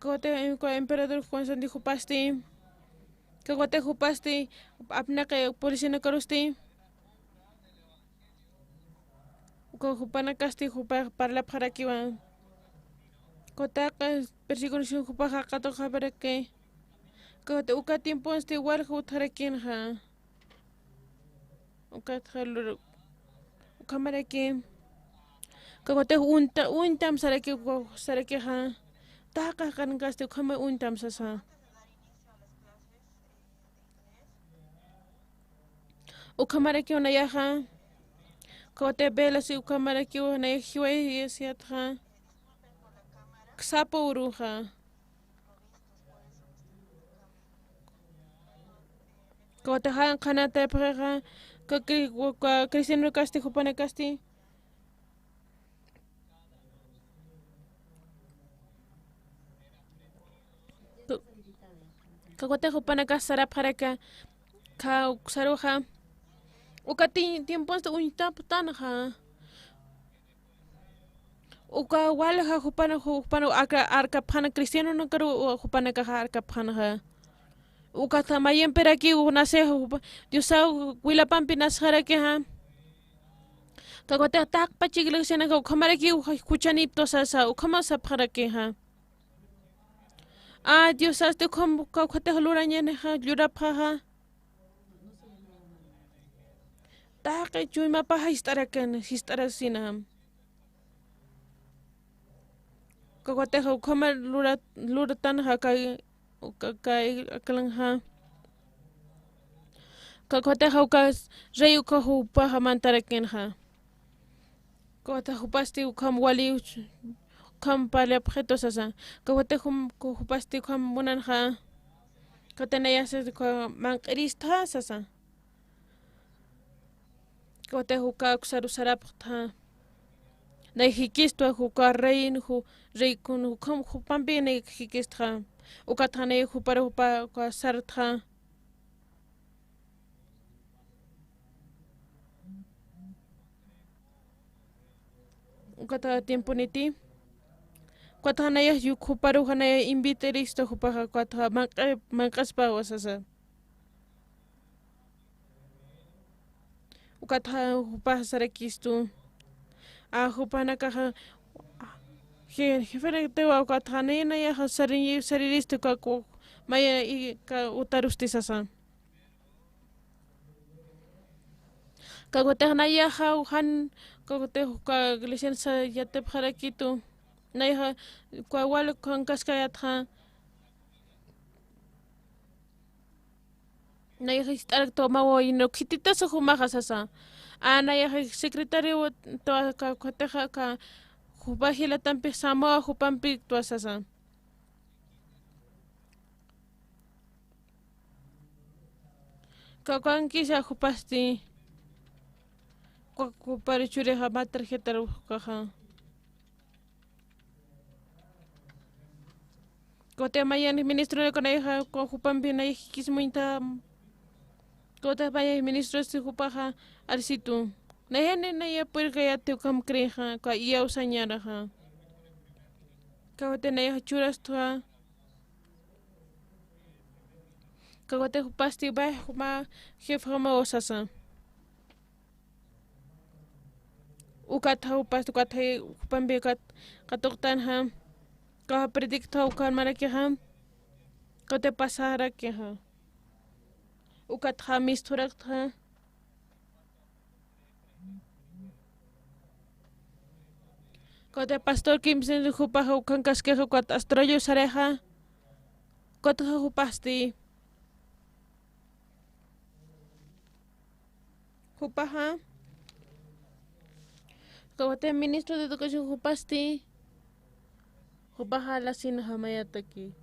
kawatix uka emperador Constantino jupasti, kawatix jupasti, apnaqi polisinakarusti. Uka jupanakasti jupa parlapxarakiwa. Uka taqi persecución jupaxa katuqaparaki. Kawati uka tiemponsti walja utjarakinxa. Ukatxa lur-, ukhamaraki. Kawati uñta, uñtam saraki, sarakixa. Taqi qankasti ukhama uñtam sasa. Ukhamarakiw nayaxa, kawati velasi ukhamarakiw nayax jiwayasiyatxa, sapa uruxa. Kawati jan qhanatayapxixa, ka cri-, ka cristianokasti, jupanakasti. Kawati jupanakax sarapxaraki, ka uksaruxa. Uka ti-, tiemponsti uñtaptanxa. Uka walja jupana, jupana aka-, arkapxana cristianonakaru jupanakaxa arkapxanxa. Ukatxa mayampirakiw nasixa jupa, Diosaw wilapampi nasxarakixa. Kawkatix taqpach iglesianaka ukhamarakiw juchaniptu sasa, ukhama sapxarakixa. A, Diosasti ukham, kawkatix lurañanixa, llurapxaxa. Taqi chuymapaxa jist'arakan, jist'arasina. Kawkatixa ukhama lura-, luratanxa kay, uka, kay, akalanxa. Kawkatixa uka rey uka jupaxa mantarakinxa. Kawkatixa jupasti ukham wali, ukham parlapxitu sasa. Kawkatixa jum-, jupasti ukham munanxa. Kawkatixa nayasa ukham manq'iristxa sasa. Kawkatixa uka uksaru sarapxtxa. Nay jikistwa uka reino, ju-, rey kun ukham jupampi nay jikistxa. Ukatxa nay juparu jupa uka sartxa. Ukatxa tiemponiti. Ukatxa nayax juparuxa nayax invitiristu jupaxa ukatxa manq'a-, manq'aspawa sasa. Ukatxa jupaxa sarakistu. A, jupanakaxa, je-, jeferektiwa ukatxa naya, nayaxa sari-, sariristu ka ku-, maya i ka utarusti sasa. Kawkatix nayaxa jan, kawkatix uka iglesian sa yatipxarakitu. Nayaxa uka wal ukankaskayatxa. Nayaxa jist'araktu mä wawayinru khititasa jumaxa sasa. A, nayaxa secretario twa ka, kawkatixa ka jupa jilatampix samawa jupampïktwa sasa. Kawkankisa jupasti. Kawkupar churixa mä tarjetaru ukaxa. Kawkati mayan ministro kunayxa, kawkupampi nay jikismuñta. Kawkati mayan ministro si jupaxa arsitu. Nayani naya puerca yati ukam creexa, ka iyawsañaraxa. Kawkati nayaxa churastxa. Kawkati jupasti bay juma jefe juma usasa. Ukatxa jupasti, ukatxa jupampi ukat katuqtanxa. Kawa predictxa ukan marakixa. Kawkati pasarakixa. Ukatxa misturaktxa. Kawkati pastor kimsin jupaxa ukankaskixa ukat astrollo sarixa. Ukatxa jupasti. Jupaxa. Kawkati ministro de educación jupasti. Jupaxa lasin jamayataki.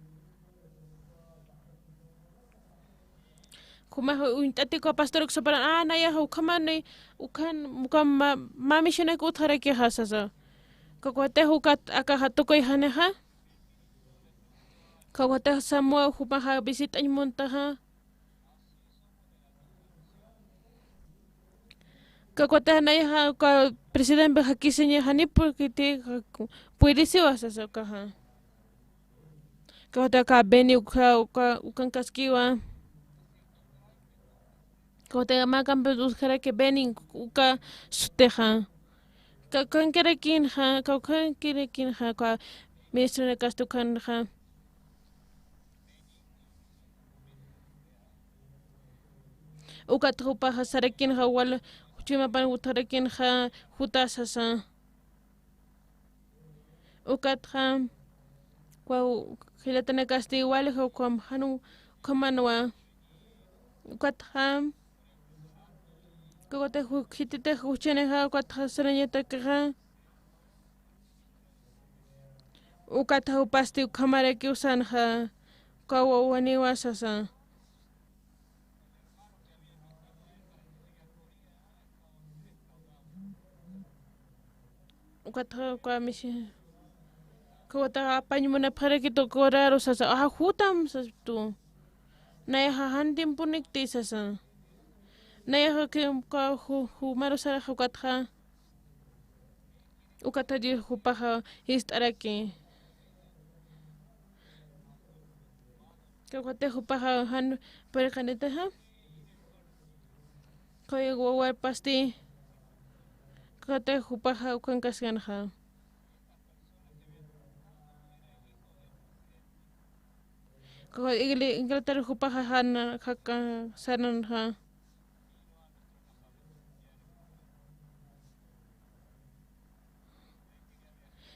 Jumaxa uñt'atikuwa pastor uksaparan, a, nayaxa ukhaman, ukhan, ukham mä, mä misionak utjarakixa sasa. Kawkatix ukat akaxa tukuyxanixa. Kawkatix samuwa jumaxa visitañ muntaxa. Kawkatix nayaxa uka presidente jakisiña jani porque ti puedisiwa sasa ukaxa. Kawkatix uka Beni uka, uka, ukankaskiwa. Kawkatix mä kampi utjaraki Beni uka sutixa. Kawkankirakinxa, kawkankirakinxa, uka Ministranakasti ukhanxa. Ukat jupaxa sarakinxa wal chumapan utjarakinxa juta sasa. Ukatxa, kwaw jilatanakasti walja ukham, jan ukhamanwa. Ukatxa, kawkatix ju-, khititix juchanixa, ukatxa sarañatakixa. Ukatxa jupasti ukhamarakiw sanxa, kawawaniwa sasa. Ukatxa, uka misi. Kawkatax apañ munapxarakitu kuraru sasa. Aja, jutam sasaptu. Nayaxa jan tiemponikti sasa. Nayaxa que, uka ju-, jumaru saraxa ukatxa. Ukatxa Dios jupaxa jist'araki. Kawkatix jupaxa jan puriqanitaxa. Kawkatix wawarpasti. Kawkatix jupaxa ukankaskanxa. Kawkatix Ingl-, Inglaterra jupaxa jan, jaka saranxa.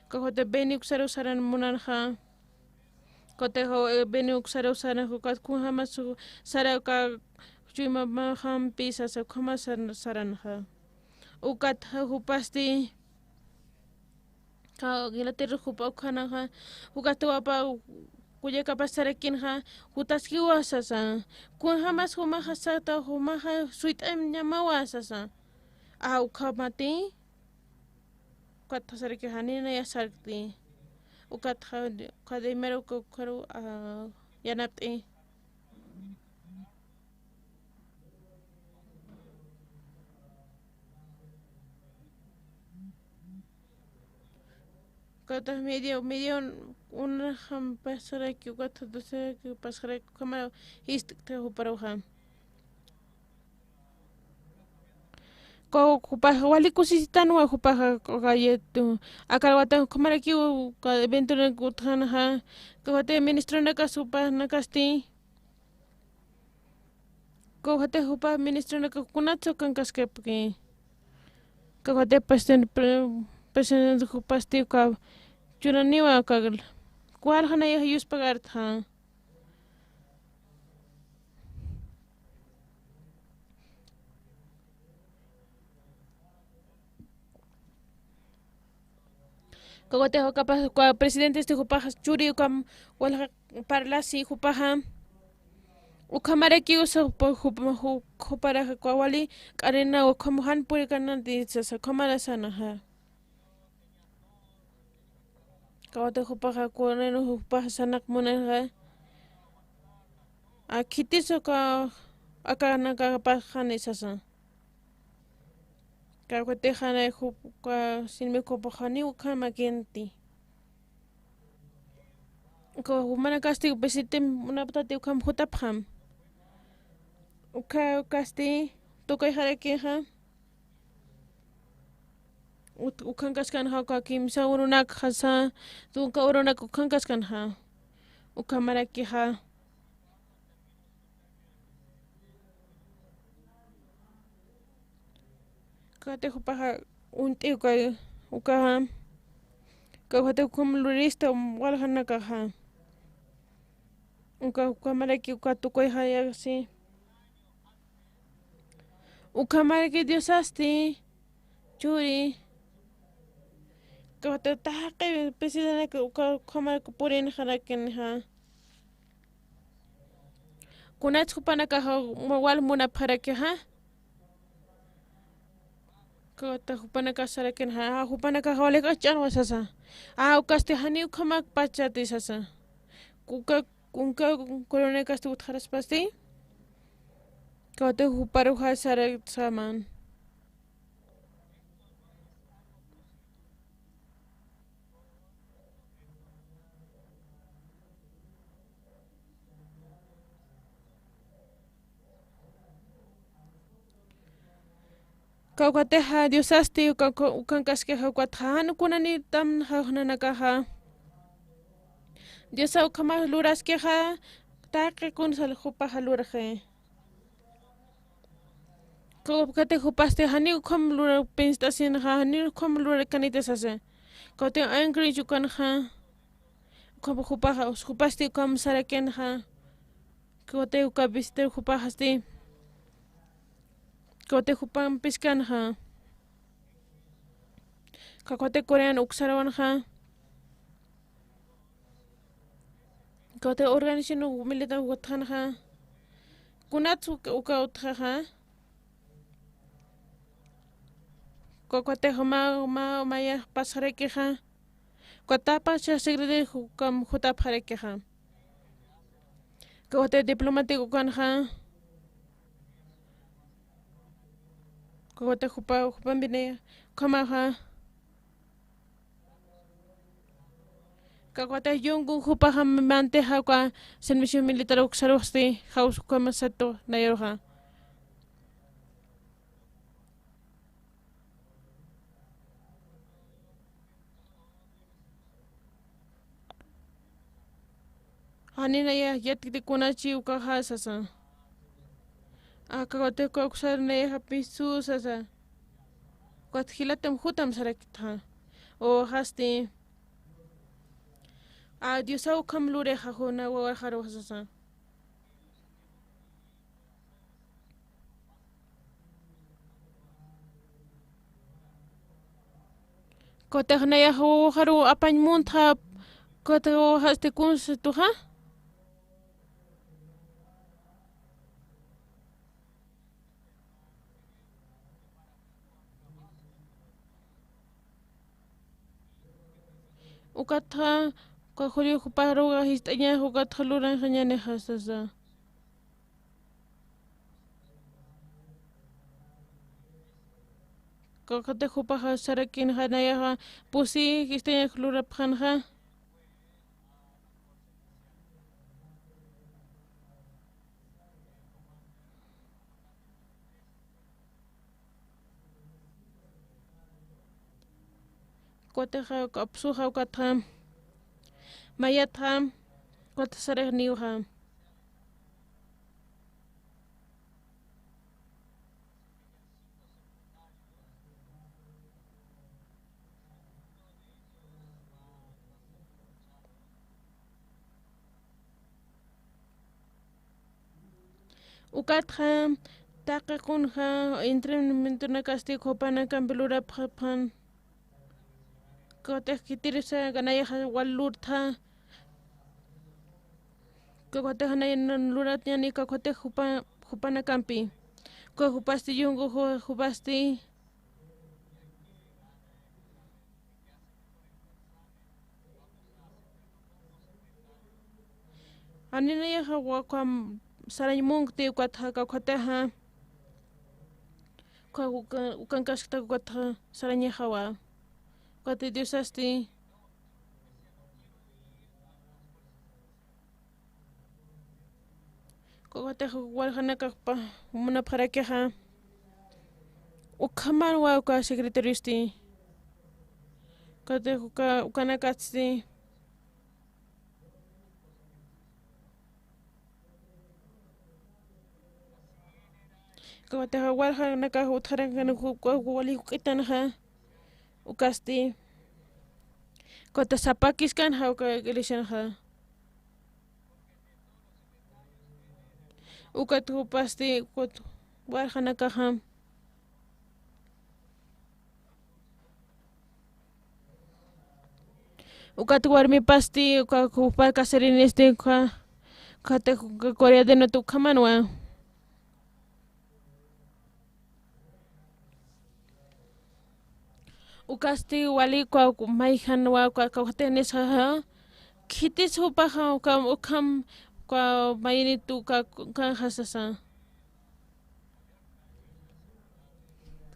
Kawkatix Beni uksaru saran munanxa. Kawkatix, eh, Beni uksaru saranxa, kawkatix kunjamas sara uka chuymamampi sasa, kunjamas sar-, saranxa. Ukatxa jupasti. Ka Inglaterra jupa ukhanxa, ukatwa pä kullakapas sarakinxa, jutaskiwa sasa. Kunjamas jumaxa sata, jumaxa suyt'añamawa sasa. A, ukhamati. Ukatxa sarakixa, nina ya sarkti. Ukatxa, ukatxa dimaru ukharu, a, yanapt'i. Kawkatix medio, medio una jam pasaraki, ukatxa dos pasaraki, ukhamaw jist'kta juparuxa. Ko, jupaxa wali kusisitanwa jupaxa, ko, galletu. Aka wata ukhamarakiw, ka eventonak utjänxa, kawkatix ministronakas jupanakasti. Kawkatix jupa ministronakax kunatsa ukankaskapki. Kawkatix presidente, pre-, presidente jupasti uka churaniwa uka, kuwal janayax yuspagartxa. Kawkatix ukapas, uka presidentesti jupaxa churi ukham walja parlasi jupaxa. Ukhamarakiw sa jupa, jupa, ju-, juparaxa uka wali k'arina ukham jan purikananti sasa, ukhamara sanaxa. Kawkatix jupaxa, kunanï jupaxa sanaq munanxa. A, khitis uka, akanakapaxani sasa. Kawkatix jani jupa, sinmi jupaxani ukhamakinti. Uka jumanakasti, presidente munaptati ukham jutapxam. Uka, ukasti, tukuyxarakixa. Ut-, ukhankaskanxa, uka kimsa urunakxa sa, tunka urunak ukhankaskanxa. Ukhamarakixa. Kawkatix jupaxa uñt'i uka, ukaxa. Kawkatix ukham lurista waljanakaxa. Uka, ukhamaraki uka tukuyxayasi. Ukhamaraki Diosasti, churi. Kawkatix taqi presidentenak uka, ukhamaraki purinxarakinxa. Kunats jupanakaxa wal munapxarakixa. Kawkatix jupanakax sarakinxa, a, jupanakax wali k'ach'anwa sasa. A, ukasti jani ukhamak pachati sasa. Uka, uka coronakasti utjaraspasti. Kawkatix juparuxa sarasaman. Kawkatixa Diosasti uka, uka, ukankaskixa, ukatxa jan kunanitam jawxnanakaxa. Diosa ukhama luraskixa, taqi kunsal jupaxa lurxi. Kawkati jupasti jani ukham lura pinstasinxa, jani ukham lurakaniti sasa. Kawkati ankri chukanxa, ukham jupaxa, jupasti ukham sarakinxa. Kawkati uka visita jupaxasti. Kawkati jupampiskanxa. Kawkati Corean uksarawanxa. Kawkati organización militar utjanxa. Kunats uka, uka utjaxa. Kawkati juma, ma, maya pasxarakixa. Kawkati pasa secretario jukam jutapxarakixa. Kawkati diplomático kanxa. Kawkati jupa, jupampini, ukhamaxa. Kawkati yungu jupaxa mantixa uka servicio militar uksarusti, jaws ukama satu nayaruxa. Jani naya yatkiti kunachi ukaxa sasa. Aka kawkati uka uksar nayaxa pisu sasa. Ukat jilatam jutam sarakitxa. O jasti. A Diosa ukham lurixa juna wawaxaru sasa. Kawkati nayaxa wawaxaru apañ muntxa, kawkati wawaxasti kunsa tuxa. Ukatxa, uka judío juparuxa jist'añaxa, ukatxa luranxañänixa sasa. Kawkati jupaxa sarakinxa nayaxa pusi jist'añax lurapxänxa. Kawkatixa, uka apsuxa, ukatxa. Mayatxa, ukat sarix niwxa. Ukatxa, taqi kunxa, entrenamientonakasti jupanakampi lurapxapxän. Kawkatix khitirisa nayaxa wal lurtxa. Kawkatix nayaxa luratñäni kawkatix jupa, jupanakampi. Kawkatix jupasti yungu ju, jupasti. Jani nayaxa ukham sarañ munkti, ukatxa kawkatixa. Uka, uka, ukankaskta ukatxa sarañaxawa. Ukati Diosasti. Kawkatix waljanakakpa munapxarakixa. Ukhamarwa uka secretariosti. Kawkatix uka, ukanakatsti. Kawkatix waljanakax utjarankan uka wali juk'itanxa. Ukasti. Kawkatix sapakiskanxa uka iglesianxa. Ukat jupasti, ukat waljanakaxa. Ukat warmipasti, uka jupa casarinisti, uka, ukat, uka Corea del Norte ukhamanwa. Ukasti wali uka mayjanwa uka kawkatinis, khitis jupaxa uka ukham uka mayinit uka kanxa sasa.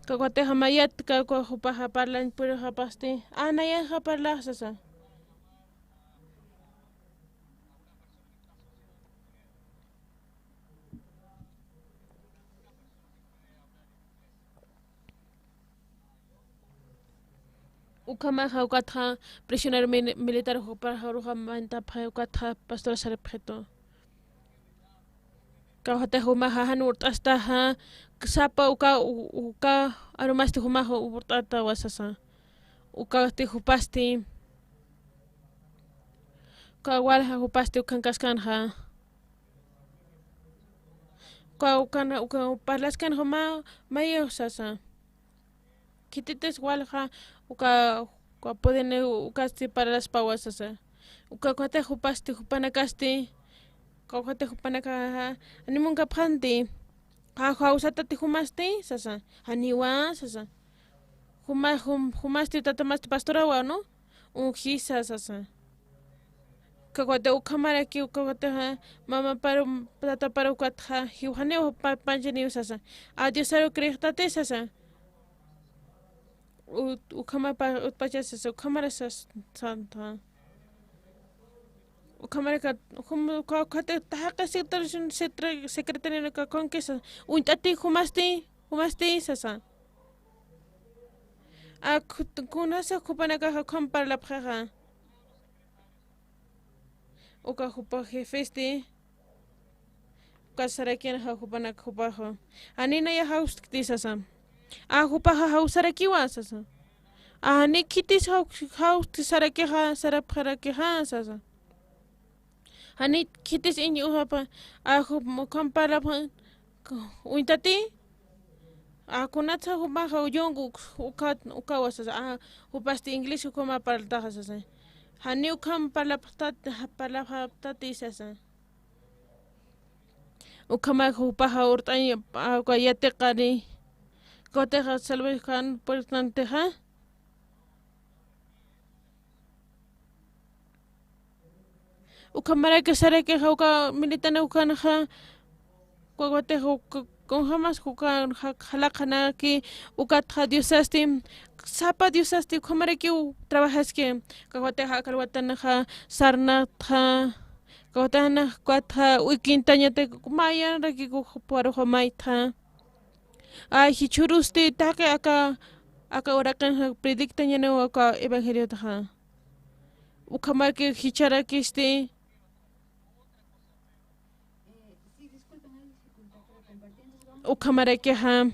Kawkatixa mayat uka jupaxa parlañ purixapasti. A, nayaxa parlax sasa. Ukhamaxa ukatxa prisionero mili-, militar jupaxa uruxa mantapxi ukatxa pastora sarapxitu. Kawxatix jumaxa jan urt'astaxa, sapa uka, u-, uka arumasti jumaxa urt'atawa sasa. Ukatix jupasti. Uka walja jupasti ukan kaskanxa. Uka, ukan, uka parlaskan juma, mayo sasa. Khititis walja, uka, uka pueden, ukasti parlaspawa sasa. Uka kawxatix jupasti, jupanakasti. Kawxatix jupanakaxa, animunkapxanti. Ja, jawsatati jumasti, sasa. Janiwa, sasa. Juma-, jum-, jumasti tatamasti pastorawa, ¿no? Ungisa, sasa. Kawxatix ukhamaraki, kawxatixa, mama paru, tata paru ukatxa, jiw janiw pa-, panchaniw, sasa. A Diosaru creextati, sasa. U-, ukhamapa, utpacha, sasa. Ukhamara, sas-, santa. Ukhamaraki, jum-, ka-, kawxatix, taxaqi secretario, secre-, secretario, ka-, conquista. Uñt'ati, jumasti, jumasti, sasa. A, ku-, kunasa jupanakaxa ukham parlapxixa. Uka jupa jefesti. Uka sarakinxa jupanak jupaxa. Jani naya jawskti sasa. A, jupaxa jawsarakiwa sasa. A, jani khitis jaw-, jawsti sarakixa, sarapxarakixa sasa. Jani khitis iñ ujapa, a, jup-, ukham parlapxi, uñtati, a, kunatsa jumaxa uyunku, uka, ukawa sasa, a, jupasti inglés ukhama parltaxa sasa. Jani ukham parlapxtat-, parlapxaptati sasa. Ukhama jupaxa urt'añ, a, uka yatiqani. Kawxatixa salvación puertantixa. Ukhamaraki sarakixa uka militana ukanxa, kawxatixa uka, kunjamas uka ja-, jalaqanaki, ukatxa diosasti, sapa diosasti ukhamarakiw trabajaski, kawxatixa aka alwatanxa sarnatxa, kawxatixa ukatxa uy quintañati, mayanrakiku juparuxa maytxa. Ay, jichhürusti taqi aka, aka uraqinxa predictañaniw aka evangeliotaxa. Ukhamaraki jichharakisti. Ukhamarakixa.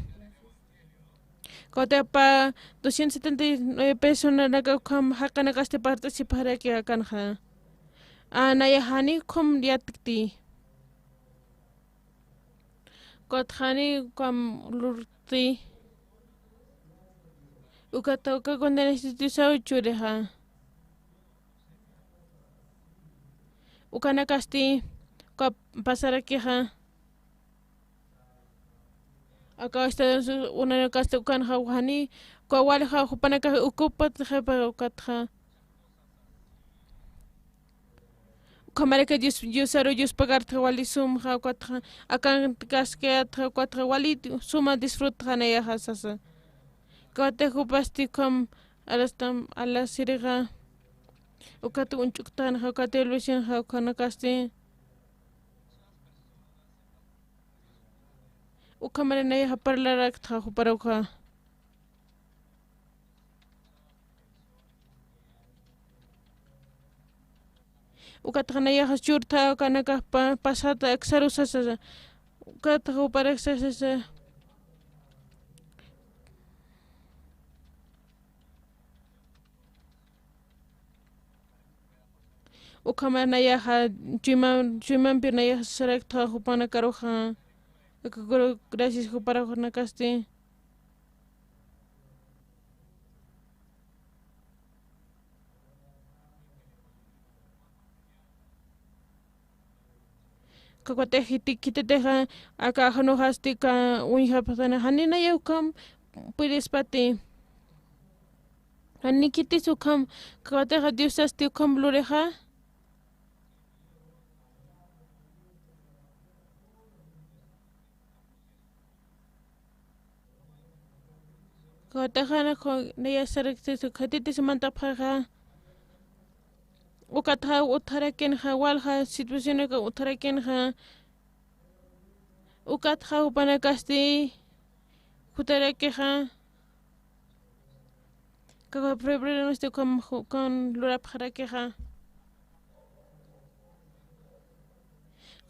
Kawxatixa doscientos setenta y nueve personanaka ukham jaqinakasti participarakixa akanxa. A, nayaxa jani ukham yatkti. Kawkhat jani ukham lurti. Ukat uka constitución churixa. Ukanakasti, uka pasarakixa. Aka Estados Unidos ukanxa jani, uka walixa jupanakax ocupatxipa ukatxa. Ukhamaraki Dios, Diosaru Dios pagartxa wali sumxa ukatxa, akan kaskayatxa ukatxa wali suma disfrutxa nayaxa sasa. Kawkhat jupasti ukham alastam, alasirixa. Ukat uñch'uktanxa, ukat televisiónxa, ukanakasti. Ukhamari nayaxa parlaraktxa juparuxa. Ukatxa nayaxa churtha, ukanakax pa-, pasata, aksaru sasa. Ukatxa juparak sasa. Ukhama nayaxa, chuyma-, chuymampir nayaxa saraktxa jupanakaruxa. Aka kuru-, gracias juparuxanakasti. Kawkhat jiti-, khititixa, aka ajanuxasti ka uñjapxtana, jani nayax ukham purispati. Jani khitis ukham, kawkhat Diosasti ukham lurixa. Kawkhat nayax saraktis, khititis mantapxaxa. Ukatxa utharakinxa, walja situacionaka utharakinxa. Ukatxa jupanakasti jutarakixa. Kaka febrero nusti ukham, ukan lurapxarakixa.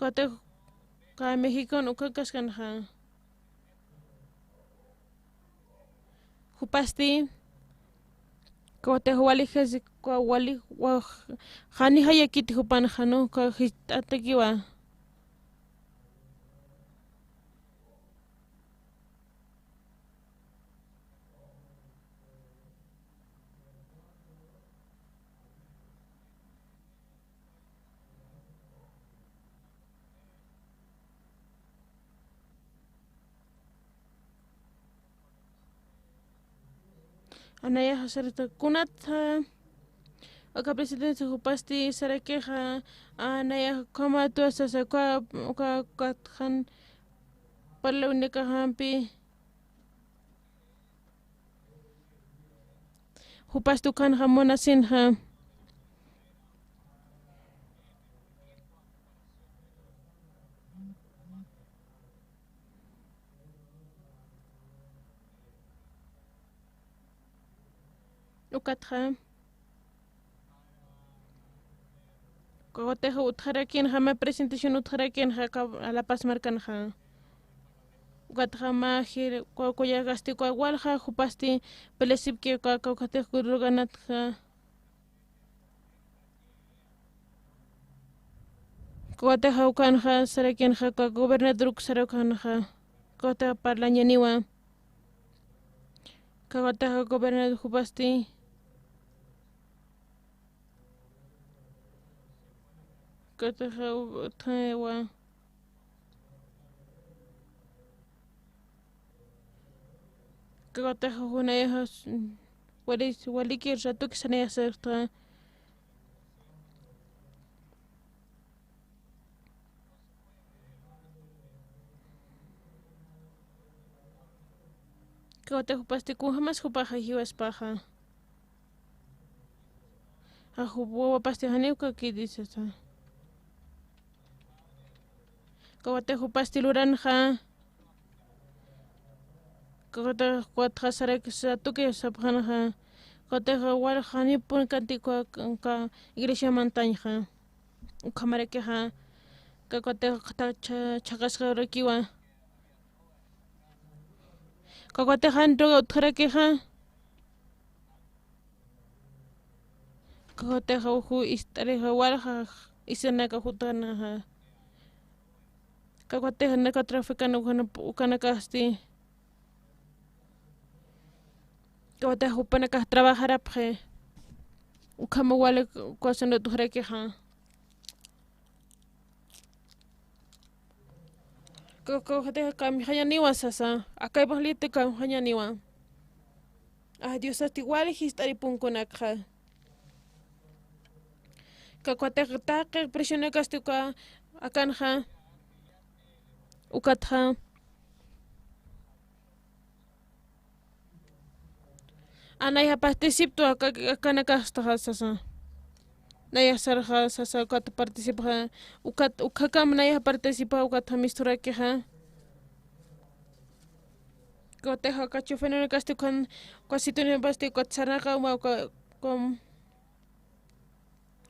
Kawatix ka Mexicon uka kaskanxa. Jupasti, kawatix wali jesi, ka wali, wa, jani jayakiti jupanxa, ¿no? Ka jist'atakiwa. Anayaxa sarta kunat, aka presidencia jupasti sarakixa, anayaxa ukhamatwa sasa, uka, uka, ukat jan parlawinakaxampi. Jupasti ukanxa munasinxa. Ukatxa. Kawatixa utjarakinxa, mä presentación utjarakinxa, ka, a La Paz markanxa. Ukatxa mä jir, ka, kuyakasti, ka walja jupasti, pelesipki, ka, kawkatix kudruganatxa. Kawatixa ukanxa, sarakinxa, ka gobernador uk sarakanxa. Kawatixa parlañaniwa. Kawatixa gobernador jupasti. Kawatixa u-, utjawa. Kawatixa junayaxa, wali, waliki ratuki sanayaxa sarta. Kawatixa jupasti kunjamas jupaxa jiwaspaxa. A, jup wawapasti janiw kakiti sasa. Kawatixa jupasti luranxa. Kawatixa, kawatixa sarakisa tuki sapxanxa. Kawatixa wal janipun kanti ka, ka iglesia mantañxa. Ukhamarakixa. Kawatixa chha-, chhaqasxarakiwa. Kawatixa jan droga utjarakixa. Kawatixa uju ist'arixa walja isanaka jutanaxa. Kawatixa narcotraficante ukana-, ukanakasti. Kawatixa jupanakax trabajarapxi. Ukhama wali cosas utjarakixa. Ka, kawatixa kamjañaniwa sasa. Akaypax liti kamjañaniwa. A, Diosasti wali jist'aripunkunakxa. Kawatixa taqi presionakasti uka akanxa. Ukatxa. Anayaxa participtu aka, akanakastaxa sasa. Nayax sarxa sasa ukat participxa. Ukat, ukhakam nayax participa ukat misturakixa. Kawatixa uka chufenunakasti ukan, uka situnipasti ukat sarnaqawa uka, uka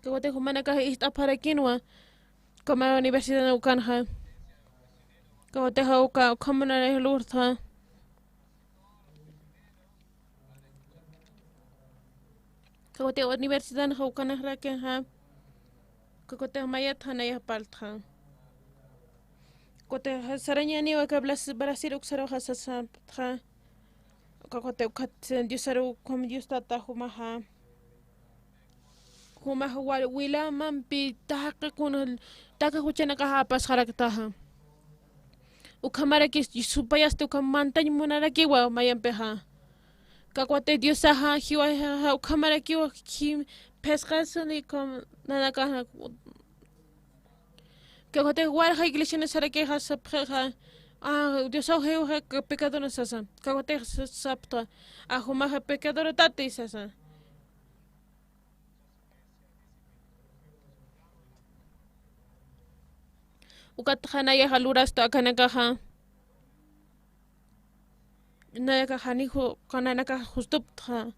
Kawatixa jumanakax ist'apxarakinwa. Kama universidad ukanxa. Kawatixa uka, ukhamanarakixa lurtxa. Kawatixa universidadxa ukanaxarakinxa. Kawatixa mayatxa nayax parltxa. Kawatixa sarañaniwa ka Blas-, Brasil uksaruxa sasaptxa. Kawatixa ukat Diosaru ukham Dios tata jumaxa. Jumax wal-, wilamampi taqi kuna, taqi juchanakax apasxaraktaxa. Ukhamarakis supayasti ukham mantañ munarakiwa mayampixa. Kawatixa Diosaxa jiwasaxa ukhamarakiwa jim phisqasuni ukham nanakaxa. Kawatixa walja iglesiana sarakixa sapxixa, a, Diosaw jiwaxa pecadorana sasa. Kawatixa sa-, sapta, a, jumaxa pecadora tati sasa. Ukatxa nayaxa lurasta akanakaxa. Nayakax janix, nanakax justuptxa.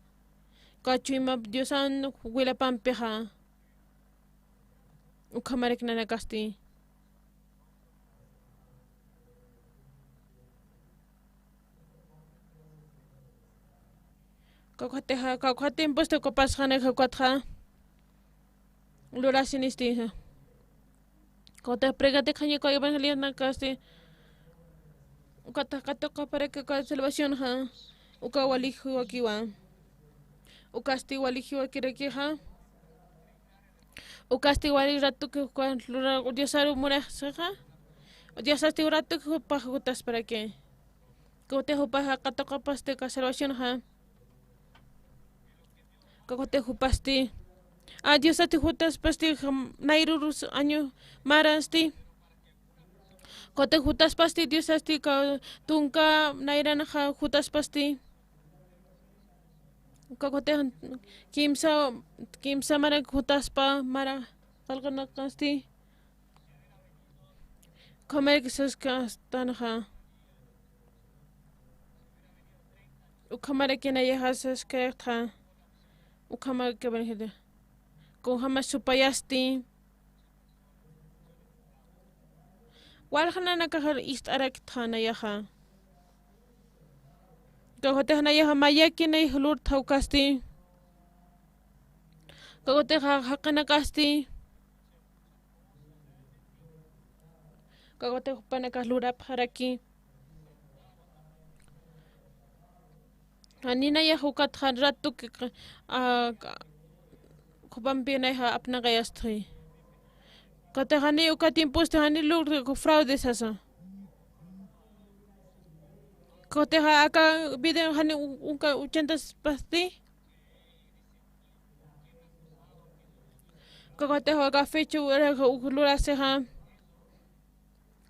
Uka chuymap Diosan wilapampixa. Ukhamarak nanakasti. Kawkhatixa, kawkha tiemposti ukapasxanaka ukatxa. Lurasinisti. Kawkhatixa pregatikxaña uka evangelionakasti. Ukatxa katuqaparaki uka salvacionxa. Uka wali jiwakiwa. Ukasti wali jiwakirakixa. Ukasti wali ratuki uka lura Diosaru murasixa. Diosasti ratuki jupax jutasparaki. Kawkhatixa jupaxa katuqapasti uka salvacionxa. Kawkhatixa jupasti. A Diosasti jutaspasti jam-, nayrurus añu marasti. Kawkhatixa jutaspasti Diosasti ka tunka nayranxa jutaspasti. Kawkhatixa kimsa, kimsa mara jutaspa mara qallqanakasti. Ukhamarak saskastanxa. Ukhamaraki nayaxa saskayxta. Ukhamaraki evangelio. Kunjamas supayasti. Walja nanakaxa ist'araktxa nayaxa. Kawkhatixa nayaxa mayaki nay lurtxa ukasti. Kawkhatixa jaqinakasti. Kawkhatixa jupanakax lurapxaraki. Jani nayax ukatxa ratuki, a, jupampi nayaxa apnaqayasti. Kawkhatixa jani uka tiemposti jani lur fraude sasa. Kawkhatixa aka video jani u-, uka uchantaspasti. Kawkhatixa uka fecha uraxa uk lurasixa.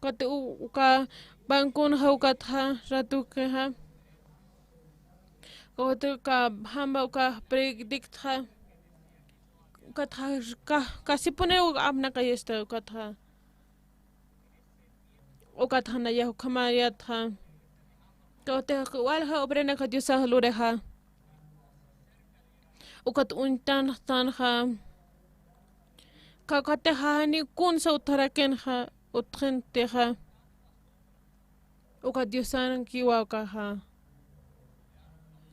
Kawkhati u-, uka bankunxa ukatxa ratukixa. Kawkhati uka jamba uka predictxa. Ukatxa ka-, kasipuni uka apnaqayasta ukatxa. Ukatxa nayax ukhamarayätxa. Kawkhatixa walja obranaka Diosax lurixa. Ukat uñtanxtanxa. Kawkhatixa jani kunsa utjarakinxa, utjintixa. Ukat Diosankiwa ukaxa.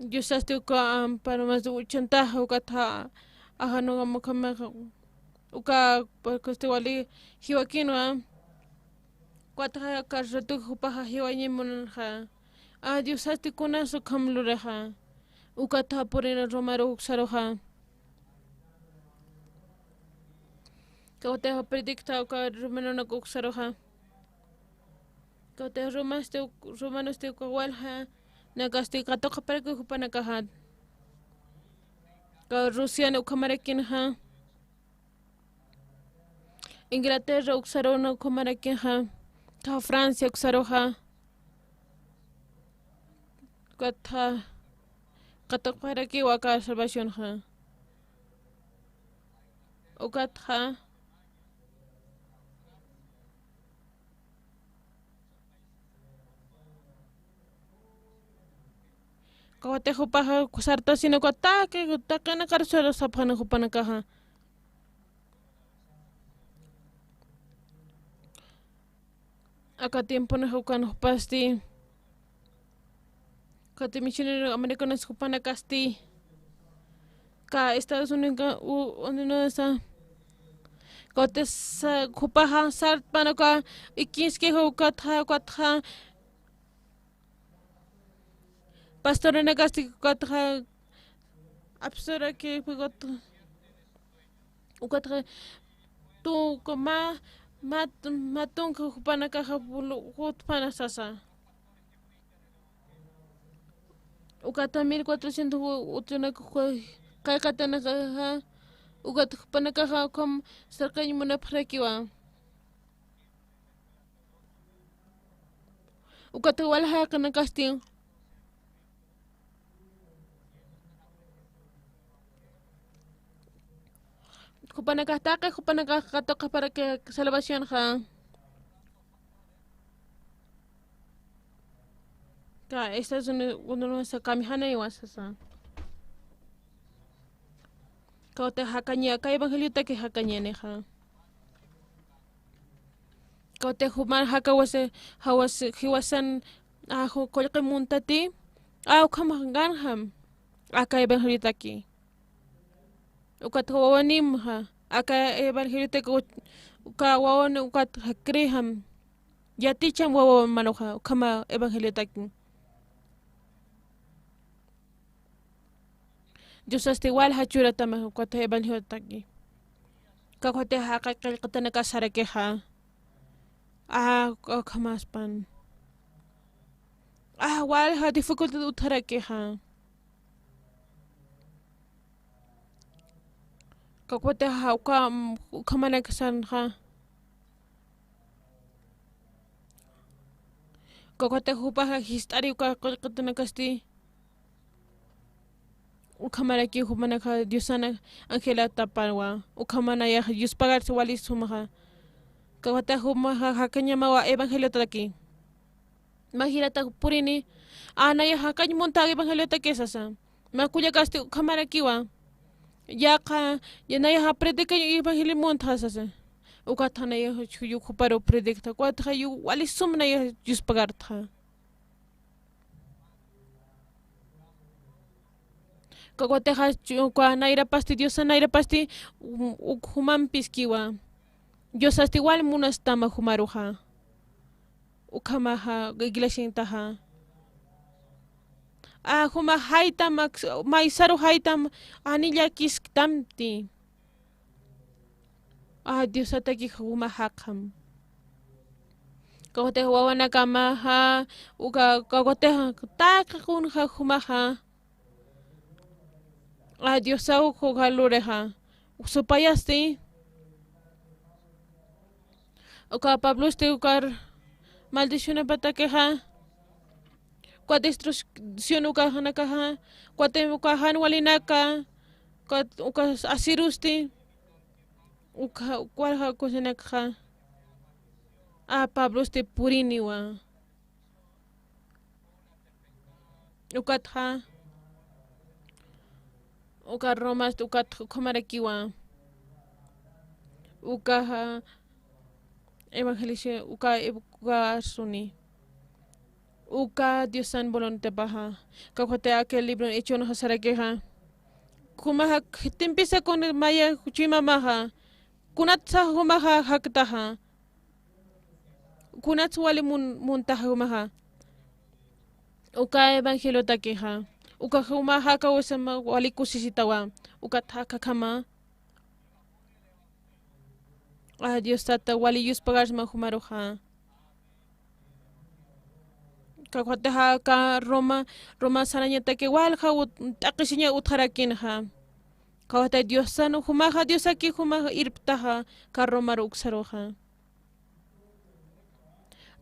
Diosasti uka amparumas uchantaxa ukatxa ajanuga mukhamaxa. Uka, porque este wali jiwakinwa. Ukatxa aka ratuki jupaxa jiwañay munanxa. A Diosasti kunas ukham lurixa. Ukatxa purina Romaru uksaruxa. Kawkhatixa predicta uka Romarunak uksaruxa. Kawkhatixa Romasti uk-, Romanusti uka walja nakasti katuqaparaki jupanakaxa. Ka Rusian ukhamarakinxa. Inglaterra uksaruna ukhamarakinxa, ka Francia uksaruxa, ukatxa, katuqarakiwa aka salvacionxa. Ukatxa, kawkhati jupaxa sartasina uka taqi, taqinakar sarusapxani jupanakaxa. Aka tiemponax ukan jupasti. Kawkhati misionero americanos jupanakasti. Ka Estados Unidos, u-, Unidos, kawkhati sa-, jupaxa sartpan uka ikiskixa ukatxa, ukatxa. Pastoranakasti ukatxa apsuraki, ukatxa, ukatxa tu, ma, ma, ma tunka jupanakaxa bulu-, jutpana sasa. Ukatxa mil cuatrocientos u-, utunaka ju-, qayqatanakaxa, ukatxa jupanakaxa ukham sarkañ munapxarakiwa. Ukatxa walja jaqinakasti. Jupanakax taqi, jupanakax katuqaparaki salvacionxa. Ka Estados Unidos, Unidos kamijanayiwa sasa. Kawtix jakaña, aka evangeliotaki jakañänixa. Kawtix juman jakawasa, jawasa, jiwasan, a, ju-, qullqi muntati, a, ukham qanjam, aka evangeliotaki. Ukat wawanimxa, aka evangeliotaki, u-, uka wawan, ukat creejam, yaticham wawa manuxa, ukhama evangeliotaki. Diosasti walja churatama, ukat evangeliotaki. Kawkhatix jaqi qillqatanaka sarakixa. A, ukhamaspan. A, walja dificultad utjarakixa. Kawkhatix uka, mm, ukhamanak sanxa. Kawkhatix jupaxa jist'ari uka qullqitanakasti. Ukhamaraki jumanaka Diosana angelatapawa. Ukhamana nayax yuspagarsa wali sumaxa. Kawkhatix jumaxa jakañamawa evangeliotaki. Mä jilata purini, a, nayax jakañ munta evangeliotaki sasa. Mä kullakasti ukhamarakiwa. Yaqha, ya nayaxa predicañ evangelio muntxa sasa. Ukatxa nayax juparu predicta. Ukatxa yu-, wali sum nayax yuspagartxa. Kawkatixa chu-, uka nayrapasti, Diosa nayrapasti, um, uk jumampiskiwa. Diosasti wal munastama jumaruxa. Ukhamaxa, iglesiantaxa. A, juma jaytam, ak-, maysaru jaytam, ani llakisktamti. A, Diosataki juma jaqjam. Kawkhatix wawanakamaxa, uka, kawkhatix taqi kunxa jumaxa. A, Diosaw jugar lurixa. Supayasti. Uka Pablosti ukar maldicionapatakixa. Uka destrucción uka janakaxa. Uka tem-, uka jan walinaka. Uka, uka asirusti. Uka, uka jan kusinakxa. A, Pablosti puriniwa. Ukatxa, uka Romasti ukat ukhamarakiwa. Ukaxa, evangelista, uka, uka suni. Uka Diosan voluntapaxa. Kawkhatix aka libro Hechonxa sarakixa. Jumaxa, timpisa kun maya chuymamaxa. Kunatsa jumaxa jaktaxa. Kunats wali mun-, muntaxa jumaxa. Uka evangeliotakixa. Uka juma jakawasama wali kusisitawa. Ukat jakakhama. A, Dios tata wali yuspagarsma jumaruxa. Kawkhatixa aka Roma, Roma sarañataki walja ut-, t'aqhisiña utjarakinxa. Kawkhatixa Diosan jumaxa, Diosaki jumaxa irptaxa, aka Romaru uksaruxa.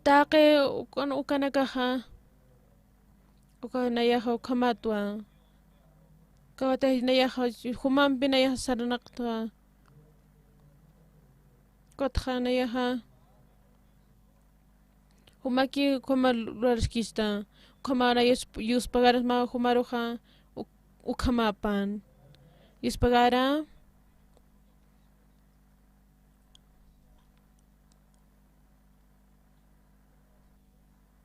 Taqi ukan-, ukanakaxa, uka nayaxa ukhamatwa. Kawkhatixa nayaxa jumampi nayaxa saranaqtwa. Ukatxa nayaxa jumaki ukhama luraskista, ukhama nayas-, yuspagarsma jumaruxa, uk-, ukhamapan. Yuspagara,